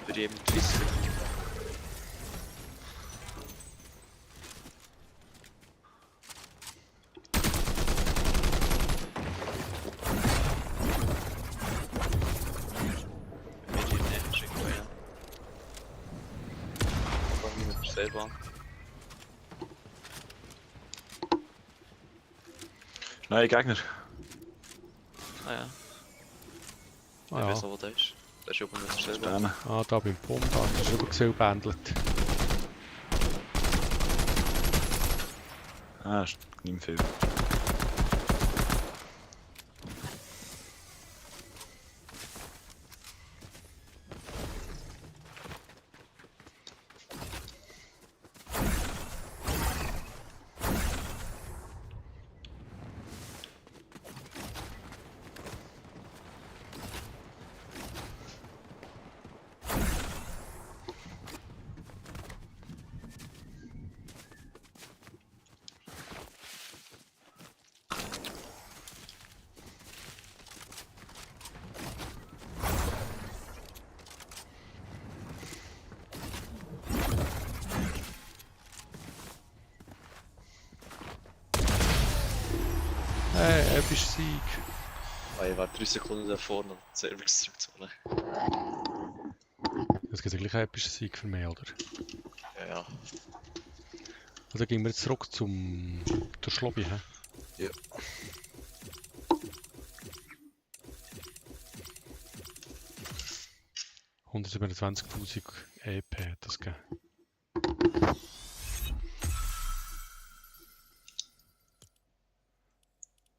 Für die eben Twist. Seilbahn. Neue Gegner. Ah ja, ich Ah, weiß ja. noch, wo der ist. Der ist oben mit der Seilbahn. Sterne. Ah, da beim Pump, da ist er übergesilbändelt. Ah, ist nicht mehr viel. Hey, epischer Sieg. Ah, ich war 3 Sekunden davor, noch die Servers zurückzuholen. Das gibt ja gleich einen epischen Sieg für mich, oder? Ja, ja. Also gehen wir jetzt zurück zur Schlobby, hä? Ja. $127.000 EP hat das gegeben.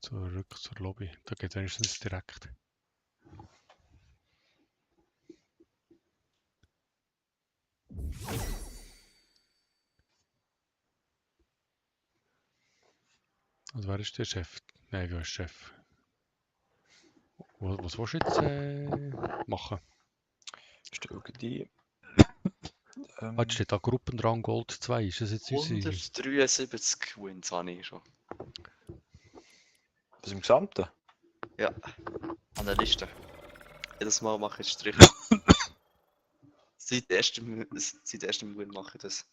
Zurück zur Lobby. Da geht es wenigstens direkt. Also wer ist der Chef? Nein, wer ist Chef? Was willst du jetzt machen? Stell die. Ah, jetzt steht da Gruppenrang Gold 2. Ist das jetzt unsere? 173 Wins habe ich schon. Was im Gesamten? Ja, an der Liste. Jedes Mal mache ich Strich. Seit ersten Win mache ich das.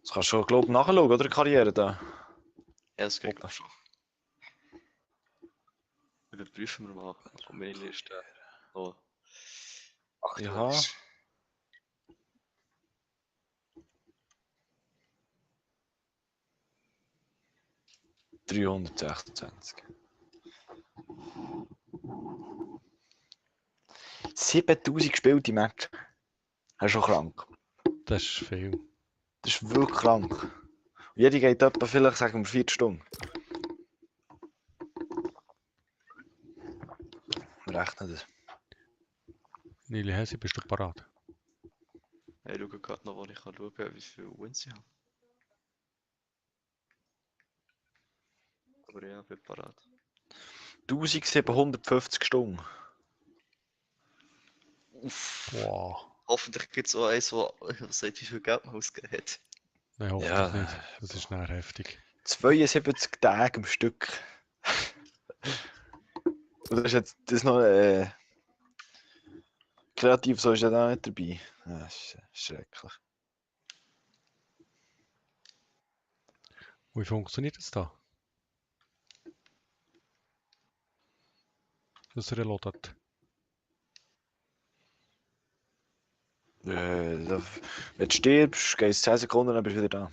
Das kannst du, glaube ich, nachschauen, oder? Die Karriere da. Ja, das kriegt Okay. man schon. Überprüfen wir mal auf meine Liste. Oh. Ach, Ja. 326. 7000 gespielte Match. Das ist schon krank. Das ist viel. Das ist wirklich krank. Und jede geht etwa vielleicht, sagen wir, 4 Stunden. Wir rechnen das. Nili Hesse, bist du parat? Ich schaue gerade noch, wo ich kann schauen kann, wie viele Wins ich habe. Aber ja, bin parat. 1750 Stunden. Uff. Boah. Hoffentlich gibt es auch eins, wo sagt, wie viel Geld man ausgegeben hat. Nein, hoffentlich Ja. nicht. Das ist näher heftig. 72 Tage am Stück. Und das ist jetzt das noch kreativ, so ist ja da nicht dabei. Ja, das ist schrecklich. Wie funktioniert das da? Das Reloaded. Wenn du stirbst, geht es 10 Sekunden, dann bist du wieder da.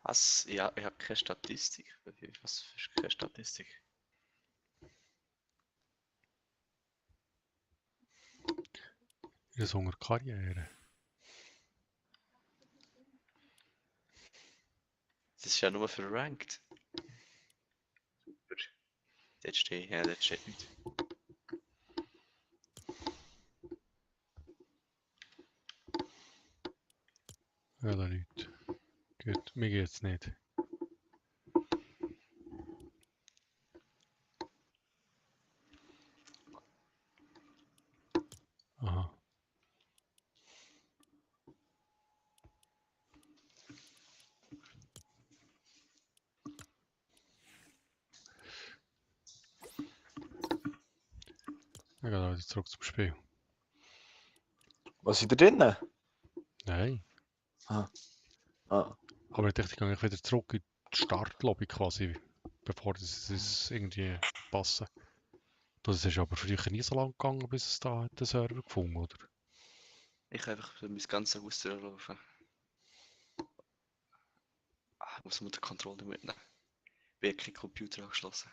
Was? Ja, ich habe keine Statistik. Was für keine Statistik? Ist das unter Karriere? Das ist ja nur für Ranked. Super. Dort steht, ja, dort steht nicht. Ja, da nicht. Gut, mir geht's nicht. Aha. Ich gehe wieder zurück zum Spiel. Was ist da drinnen? Nein. Ah. Aber ich dachte, ich gehe wieder zurück in die Startlobby quasi, bevor das irgendwie passen. Das ist aber früher nie so lang gegangen, bis es da den Server gefunden, oder? Ich kann einfach mein ganzes Haus durchlaufen. Ich muss mir den Controller mitnehmen. Ich habe keinen Computer angeschlossen.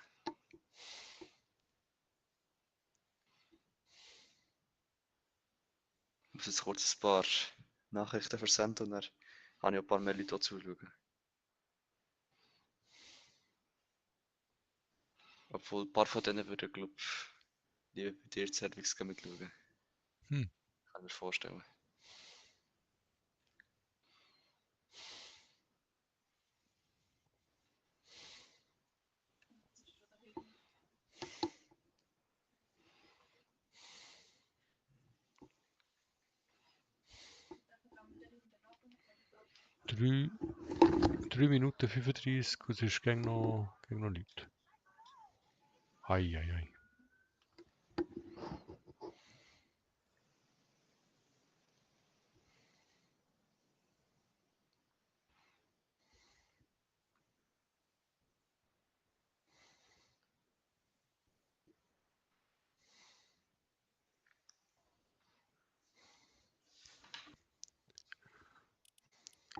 Ich muss jetzt kurz ein paar Nachrichten versenden und dann habe ich auch ein paar mehr Leute zuschauen. Obwohl ein paar von denen würden, glaube ich, lieber bei dir die Cervix mitschauen. Hm. Kann ich mir vorstellen. Drei 3 Minuten 35 und es ist gegen noch Leute. Ei.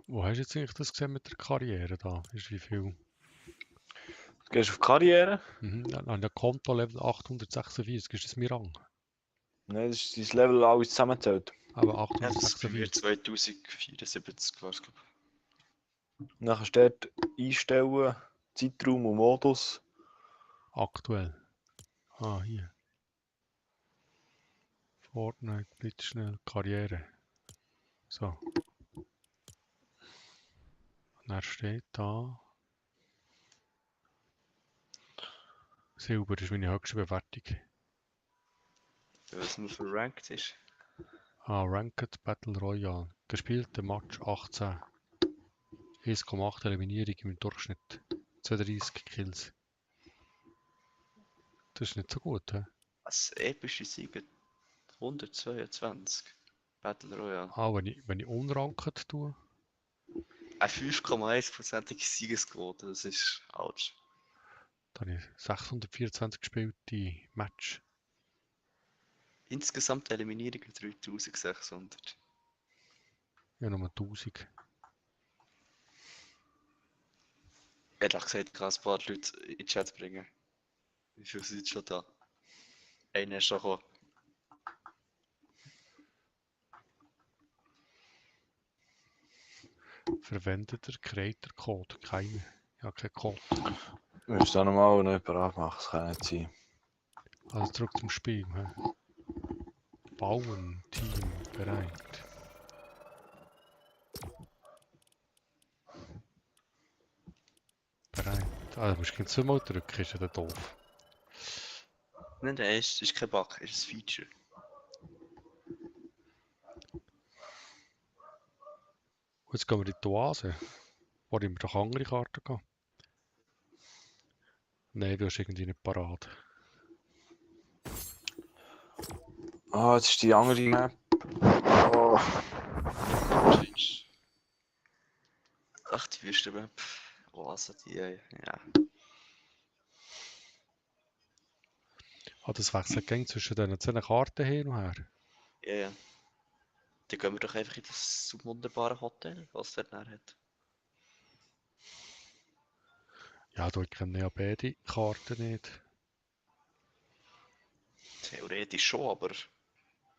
Wo hast du jetzt eigentlich das gesehen mit der Karriere da? Ist wie viel? Gehst du auf Karriere? An der Konto-Level 846 ist das mein Rang. Nein, das ist dein Level alles zusammengezählt. Aber Ja, das ist bei mir 846. 2074 war es, glaube Dann kannst du dort einstellen, Zeitraum und Modus. Aktuell. Hier. Fortnite, blitzschnell, Karriere. So. Und er steht da. Silber ist meine höchste Bewertung. ich. Was man für ranked ist. Ranked Battle Royale. Gespielte Match 18. 1,8 Eliminierung im Durchschnitt. 32 Kills. Das ist nicht so gut, hä? Als epische Siege 122. Battle Royale. Wenn ich unranked tue. Eine 5,1%ige Siegesquote, das ist ouch. Dann habe ich 624 gespielte Match. Insgesamt Eliminierungen 3600. Ja, nur 1000. Ehrlich gesagt, ich kann ein paar Leute in den Chat bringen. Wie viele sind schon da? Einer ist schon gekommen. Verwendet der Creator Code? Keine. Ja, kein Code. Du musst da nochmal neu parat machen, das kann nicht sein. Also zurück zum Spiel. Hä? Bauen, Team, bereit. Bereit. Also musst du zweimal drücken, ist ja dann doof. Nein, ist kein Bug, ist ein Feature. Und jetzt gehen wir in die Oase. Wo ich mir doch andere Karten gehen. Nein, du hast irgendwie nicht parat. Ah, jetzt ist die andere Map. Oh. Ach, die Wüstenmap. Oase, die, ja. Das wechselt gegen zwischen diesen 2 Karten hin und her. Ja. Dann gehen wir doch einfach in das wunderbare Hotel, was es dort näher hat. Ja, ich kenne ja beide Karten nicht. Theoretisch schon, aber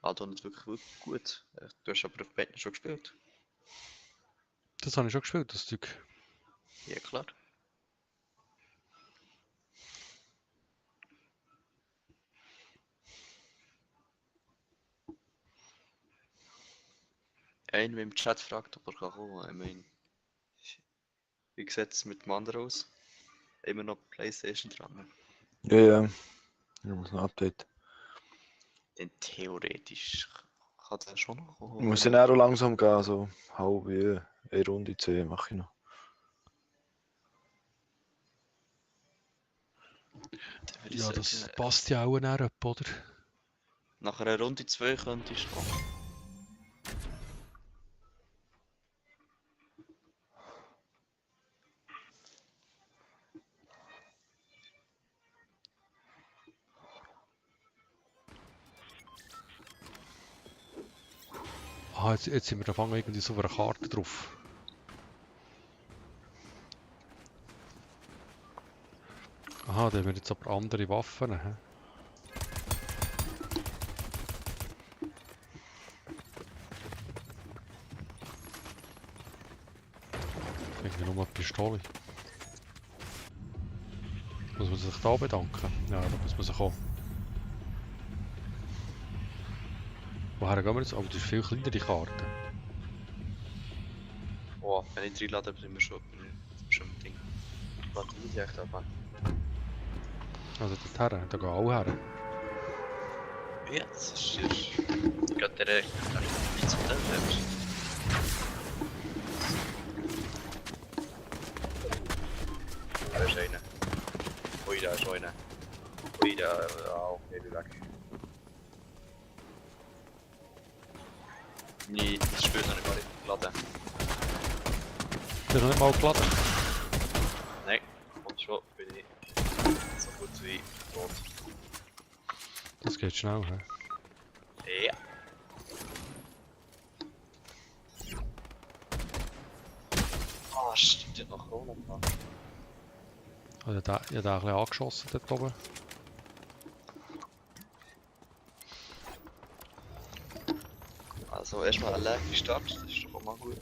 also nicht wirklich gut. Du hast aber auf beiden schon gespielt. Das habe ich schon gespielt, das Zeug. Ja, klar. Einer im Chat fragt, ob er kann kommen. Ich meine, wie sieht es mit dem anderen aus? Immer noch PlayStation dran. Ja. Ich muss noch Update. Denn theoretisch kann der schon noch kommen. Ich muss dann auch langsam gehen, so halbe eine Runde 10 mache ich noch. Dann würde ich Ja, sagen, das passt ja auch näher ab, oder? nach einer Runde 2 könntest du kommen. Ah, jetzt sind wir da fangen irgendwie so auf einer Karte drauf. Aha, da haben wir jetzt aber andere Waffen. Hä? Irgendwie nur mal die Pistole. Muss man sich da bedanken? Ja, da muss man sich auch. Woher gehen wir jetzt? Aber das ist viel kleiner, die Karte. Oh, wenn ich reinlade, bin ich schon im Ding. Warte, wie echt ab? Also dorthin, da gehen alle her. Ja, das ist hier. Gerade der wie zum Teil selbst. Da ist einer. Ui, da ist einer. Ui, da. Ah, okay, wie weg. Nee, das Spiel ist noch nicht mal geladen. Der ist noch nicht mal geladen. Nein, und schon bin ich so gut wie tot. Das geht schnell, hä? Ja. Ah, stimmt, der hat noch Corona gemacht. Also ich habe den ein bisschen angeschossen dort oben. Also erstmal allein Start, das ist doch auch mal gut.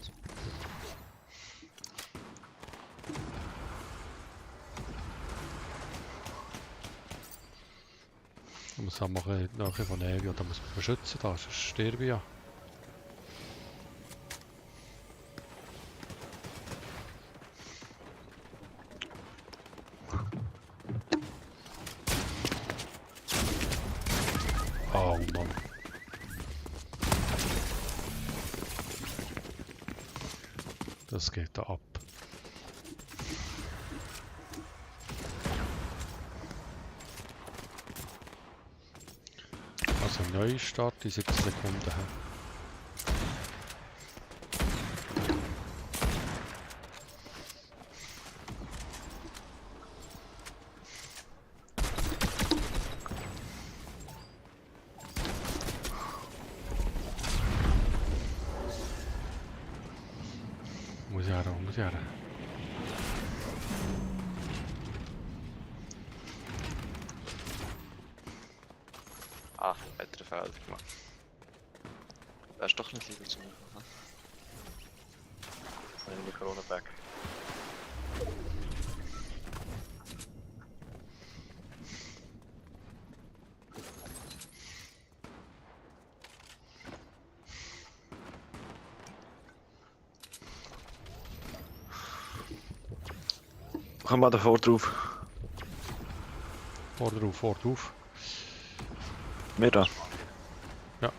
Da muss man nachher von Evi und da muss man beschützen, da sonst sterbe ich ja. Oh Mann. Das geht da ab. Also Neustart in 6 Sekunden. Hä? Muss ich her, muss ich her. Ah, weitere Fehler gemacht. Wärst doch nicht lieber zu machen, ne? Jetzt nehmen wir Corona-Back. Komm mal davor drauf. Vor drauf, vor drauf. Wir da. Ja.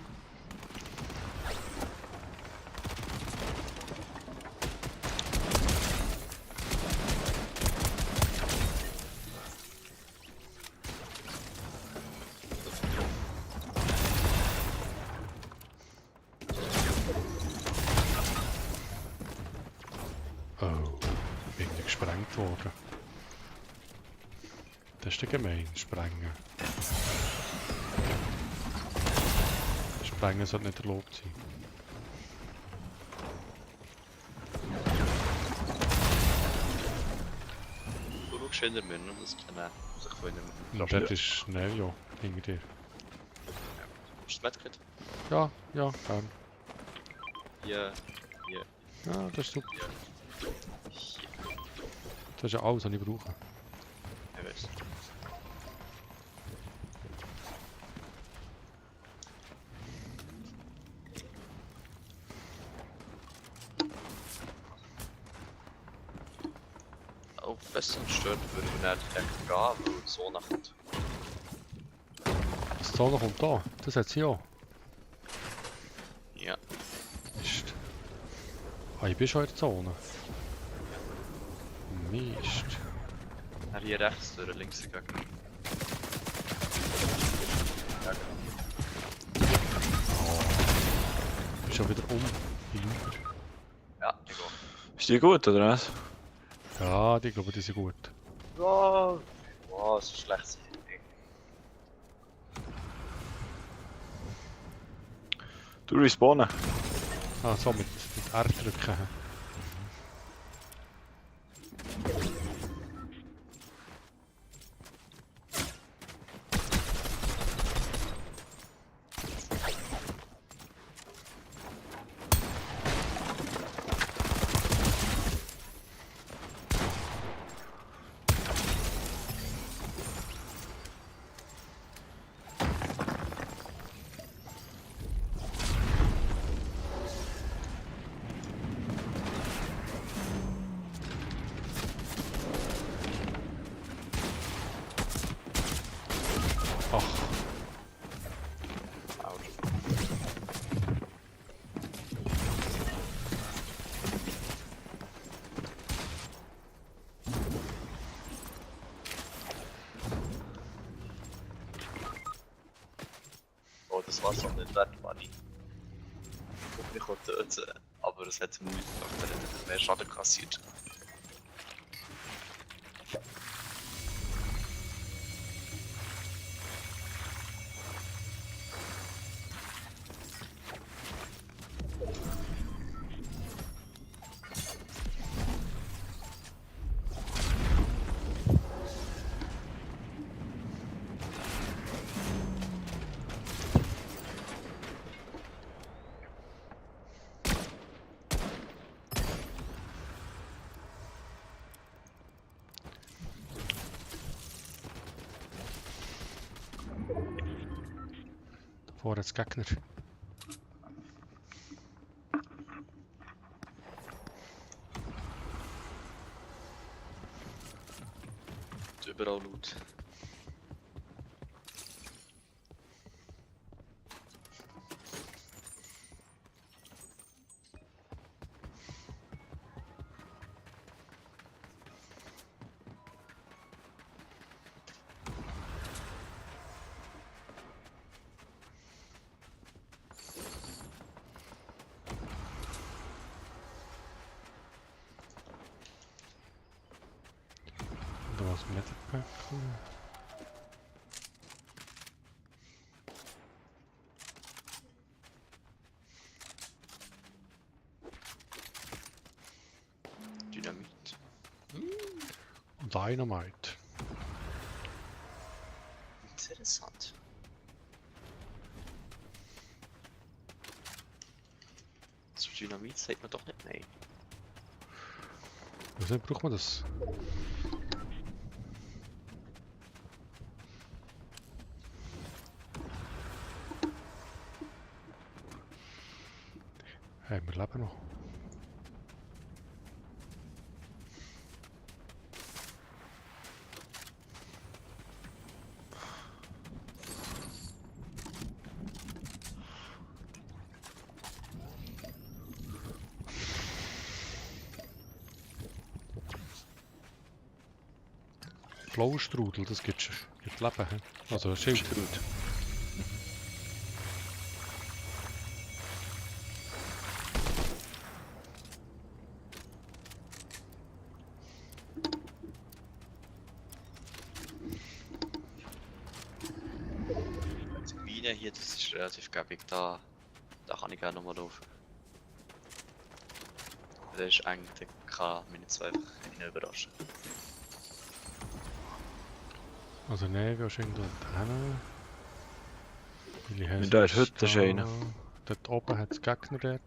Oh, bin ich gesprengt worden. Das ist ja gemein, sprengen. Sprengen sollte nicht erlaubt sein. Du schaust hinter mir, ne? Das kann er sich von ihm. Und dort ist Nevio hinter dir. Hast du das Medkit? Ja, ja, gern. Ja, Ja, das ist super. hier. Das ist ja alles, was ich brauche. Ich weiß. Auch besser stört würde ich nicht direkt gehen, weil die Sonne kommt. Das Zone kommt da, das hat sie auch. Ja. Mist. Ah, ich bin schon in der Zone. Mist. Er hier rechts durch, links gegangen. Ja, genau. Ist schon wieder um. Ja, ich gehe. Ist die gut, oder was? Ja, ich glaube, die sind gut. Wow, wow, so schlecht sein. Du respawnen. Ah, so mit R drücken. Ach, Oh, das war's doch nicht wert, Manni. Ich konnte töten, aber es hat ihm nichts gemacht, er hat mehr Schaden kassiert. davor jetzt Gegner. Und überall Loot. Da was mit Packen. Dynamit. Dynamite. Interessant. So Dynamit sagt man doch nicht nein. Wieso braucht man das? Hey, wir leben noch. Flow-Strudel, das gibt Leben. He? Also Schildkröte. Die Mine hier, das ist relativ gäbig, da kann ich gerne nochmal laufen. Das ist eng, da kann meine zwei einfach ihn überraschen. Also nein, gehst irgendwo hin. Willi Hess Da ist heute da. schon einer. Dort oben hat es Gegner dort.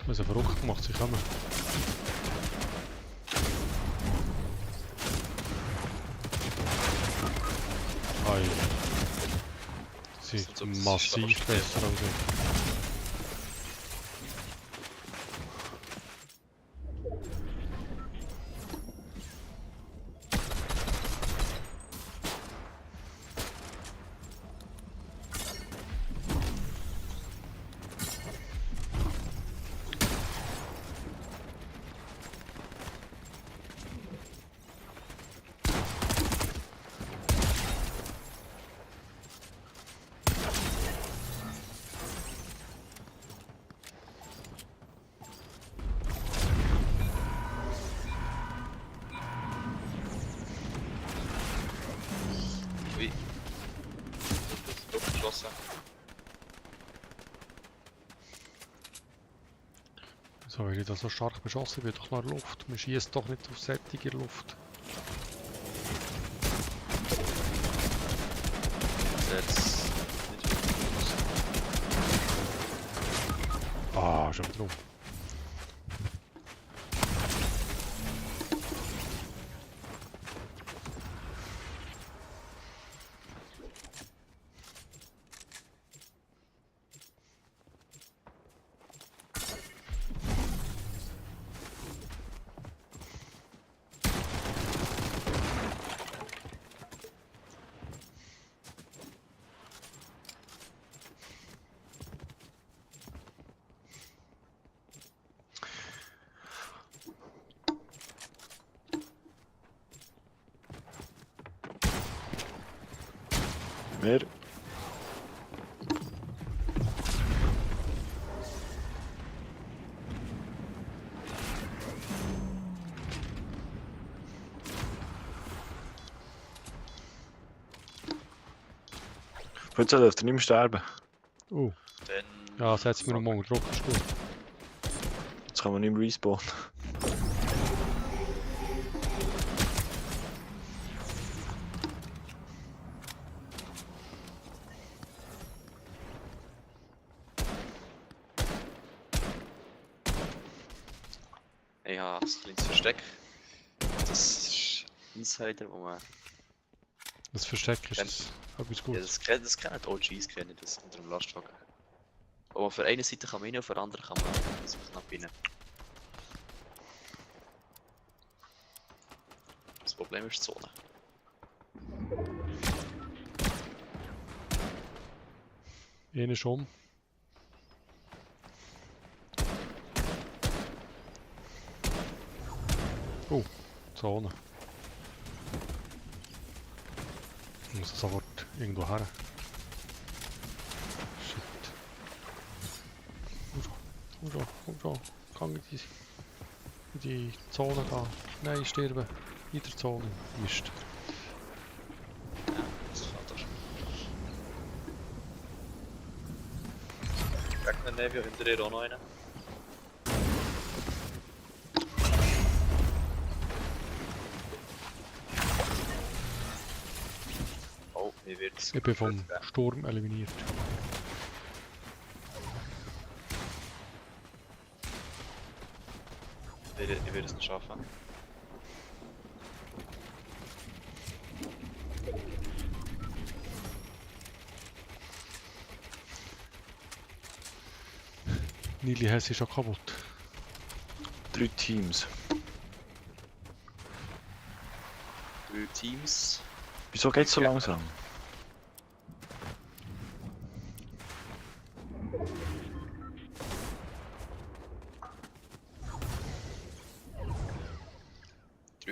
Was er verrückt gemacht, sie kommen. Ei. Sie Das ist so- massiv das ist besser als ich. Straße. So, wenn ich da so stark beschossen wird doch noch in der Luft. Man schießt doch nicht auf sättige Luft. Jetzt nicht wirklich. Ah, schon wieder rum. Mehr. Heute dürft ihr nicht mehr sterben. Oh, Dann. ja, setz mir noch mal unter Druck, ist gut. Jetzt kann man nicht mehr respawnen. Ich habe ein kleines Versteck. Das ist Insider, wo man. Das Versteck ist Dann- etwas Ja, Gutes. das kennen die OGs, kennen das unter dem Lastwagen. Aber auf der einen Seite kann man rein, auf der anderen kann man sich knapp rein. Das Problem ist die Zone. Einer ist um. Oh, Zone. Ich muss sofort irgendwo her. Shit. Komm schon. Kann in die Zone gehen. Nein, sterben. In der Zone. Mist. Das fällt doch schon. Gegner Nevio hinter ihr auch noch einen. Oh, mir wird's. Ich bin vom Sturm eliminiert. Ich werde es nicht schaffen. Nili Hess ist schon kaputt. 3 Teams. 3 Teams. Wieso geht's so langsam?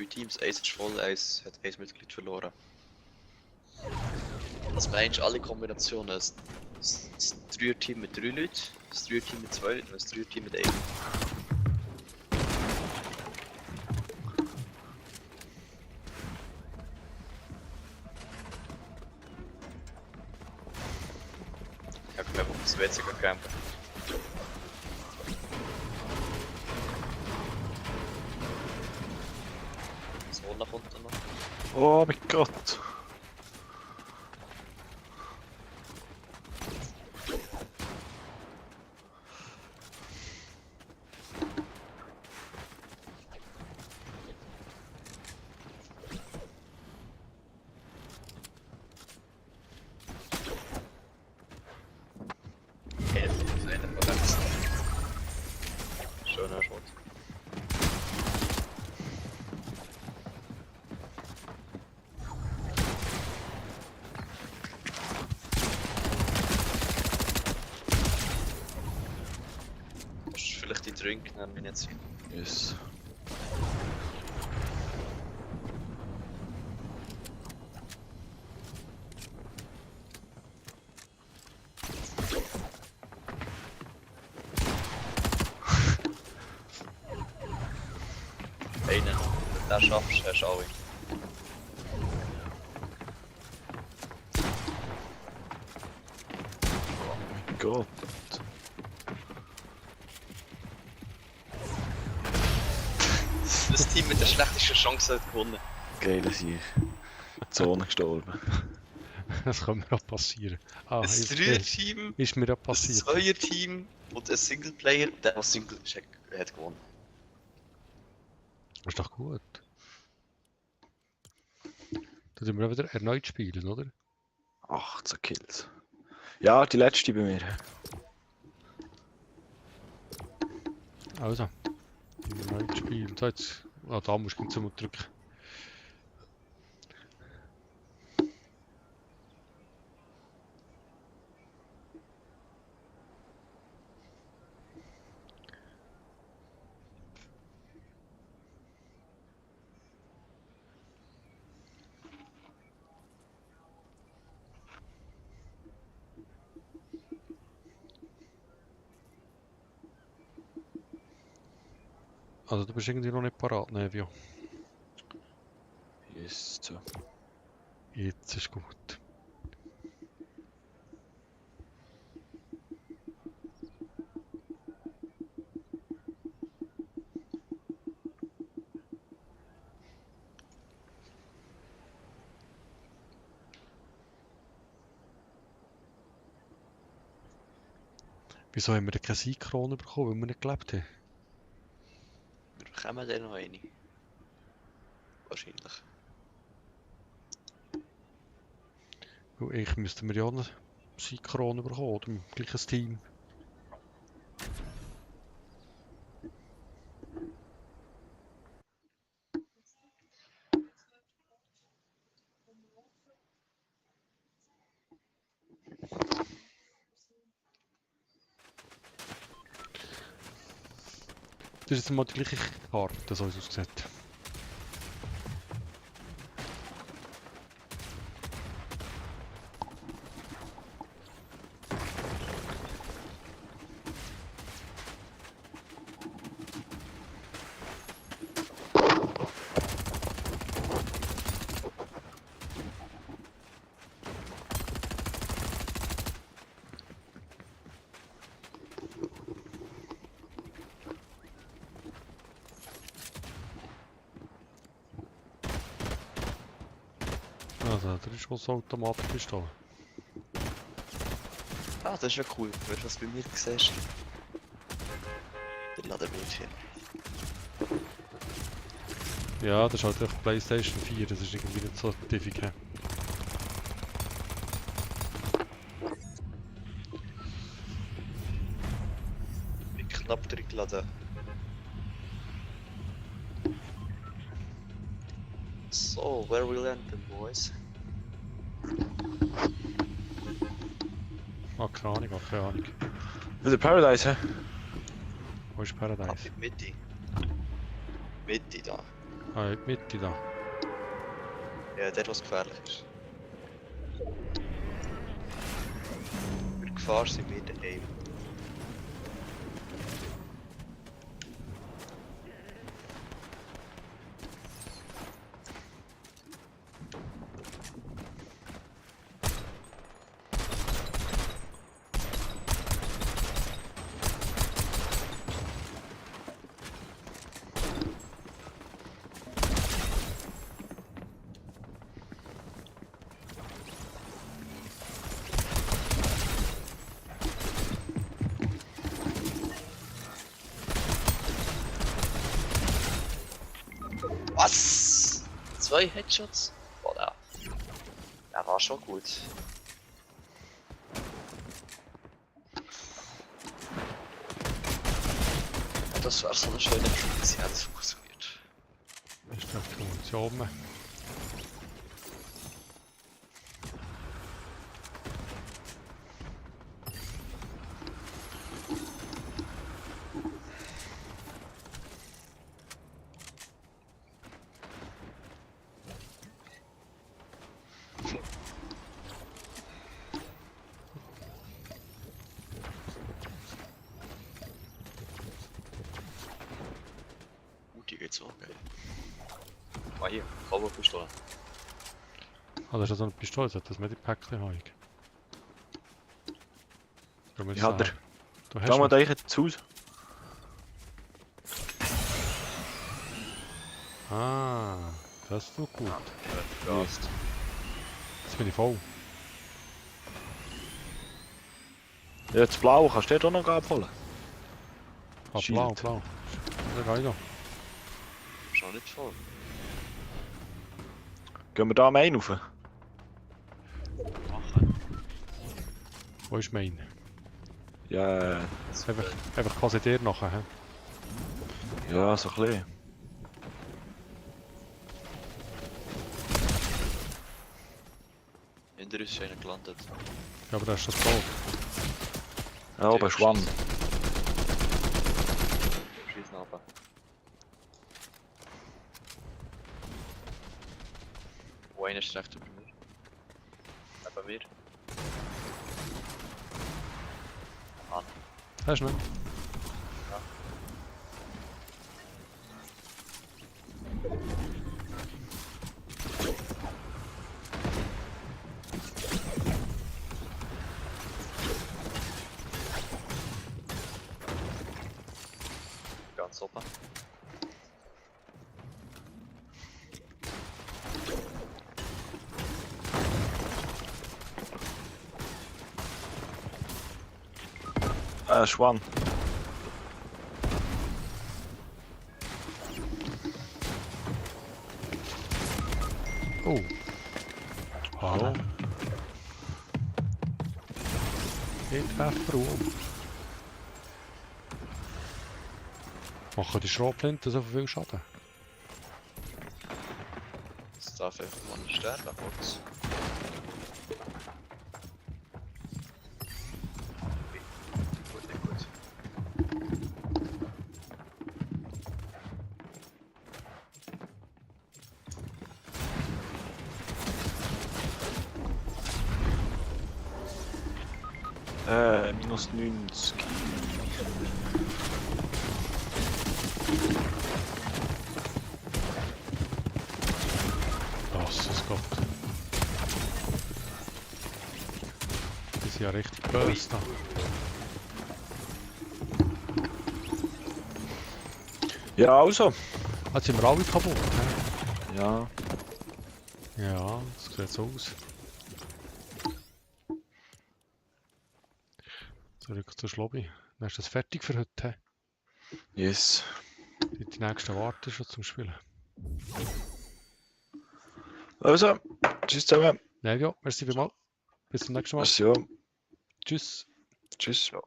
Teams, eins ist voll, eins hat ein Mitglied verloren. Das meinst alle Kombinationen. Das 3er-Team mit 3 Leuten, das 3er-Team mit 2 Leuten und das 3er-Team mit 1. Ich hab einfach auf das WC gecampt. So nach unten noch. Oh mein Gott. Okay, das ist eine Verletzung. Schöner Shot. Kannst du vielleicht die Drink nehmen jetzt? Yes. Einen. Wenn du das schaffst, hast du alle. Gott. Das Team mit der schlechtesten Chance hat gewonnen. Geil, sie Zone gestorben. Das kann mir auch passieren. Ah, Ein ist, Dreier-Team, ist mir auch ein passiert. Zweier-Team und ein Singleplayer. Der, was Single ist, hat gewonnen. Ist doch gut. Dann müssen wir wieder erneut spielen, oder? 18 Kills. Ja, die letzte bei mir. Also, erneut spielen. So, jetzt. Ah, da musst du zum drücken. Also, du bist irgendwie noch nicht parat, Nevio. Ist so. Jetzt ist gut. Wieso haben wir denn keine Siegkrone bekommen, weil wir nicht gelebt haben? Wir bekommen dann noch eine. Wahrscheinlich. Weil eigentlich müssten wir ja eine Siegkrone bekommen, oder? Im gleichen Team. Das ist jetzt mal die gleiche Karte, so wie es aussieht. Also, da ist was Automatikpistole. Ah, das ist ja cool. Weißt du, was du bei mir siehst? Der Ladebildschirm. Ja, das ist halt echt PlayStation 4, das ist irgendwie nicht so diffig. Mit knapp drin geladen. So, where we land then, boys? Ah, keine Ahnung, keine Ahnung. Wieder Paradise, hä? Wo ist Ab Paradise? in die Mitte. Mitte da. Ah, in die Mitte da. Ja, der, was gefährlich ist. Für die Gefahr sind wir daheim. Was? 2 Headshots? Boah, der war schon gut. Das war so eine schöne Krise, ja, das funktioniert. Das ist die Funktion. Die geht so, geil. Ah, hier, Zauberpistole. Ah, das ist ja so eine Pistole, das hat das mit dem Päckchen haben. Du musst Wie hat er? sagen. Du hast Schau mal mich. da ins Haus. Ah, das tut gut. Gast. Jetzt bin ich voll. Ja, das Blau kannst du dort auch noch abholen. Ah, Shield. blau, blau. Da gehe ich noch. Schon nicht voll. Gehen wir da am einen rauf? Machen. Wo ist mein? Ja, Einfach quasi dir nachher. He? ja, so ein bisschen. Hinter uns ist einer gelandet. Ja, aber das ist das Boot. Ja, oben Schwamm. Schießen runter. Oh, einer ist recht über mir. Neben mir. Mann. Hast du nicht? Ganz oben. Schwamm. Oh. Hallo. Ich treffe um. Machen die Schrotflinten so viel Schaden? Jetzt darf einfach mal einen sterben, kurz. Gut. Minus 90. Lass es Gott. Die sind ja richtig böse da. Ja, also. Jetzt sind wir alle kaputt. He? Ja. Ja, das sieht so aus. Zurück zur Lobby. Dann ist das fertig für heute. Yes. Die nächsten warten schon zum Spielen. Also. Tschüss zusammen. Ja, ja, merci vielmals. Bis zum nächsten Mal. Merci. Tschüss. Tschüss. Ja.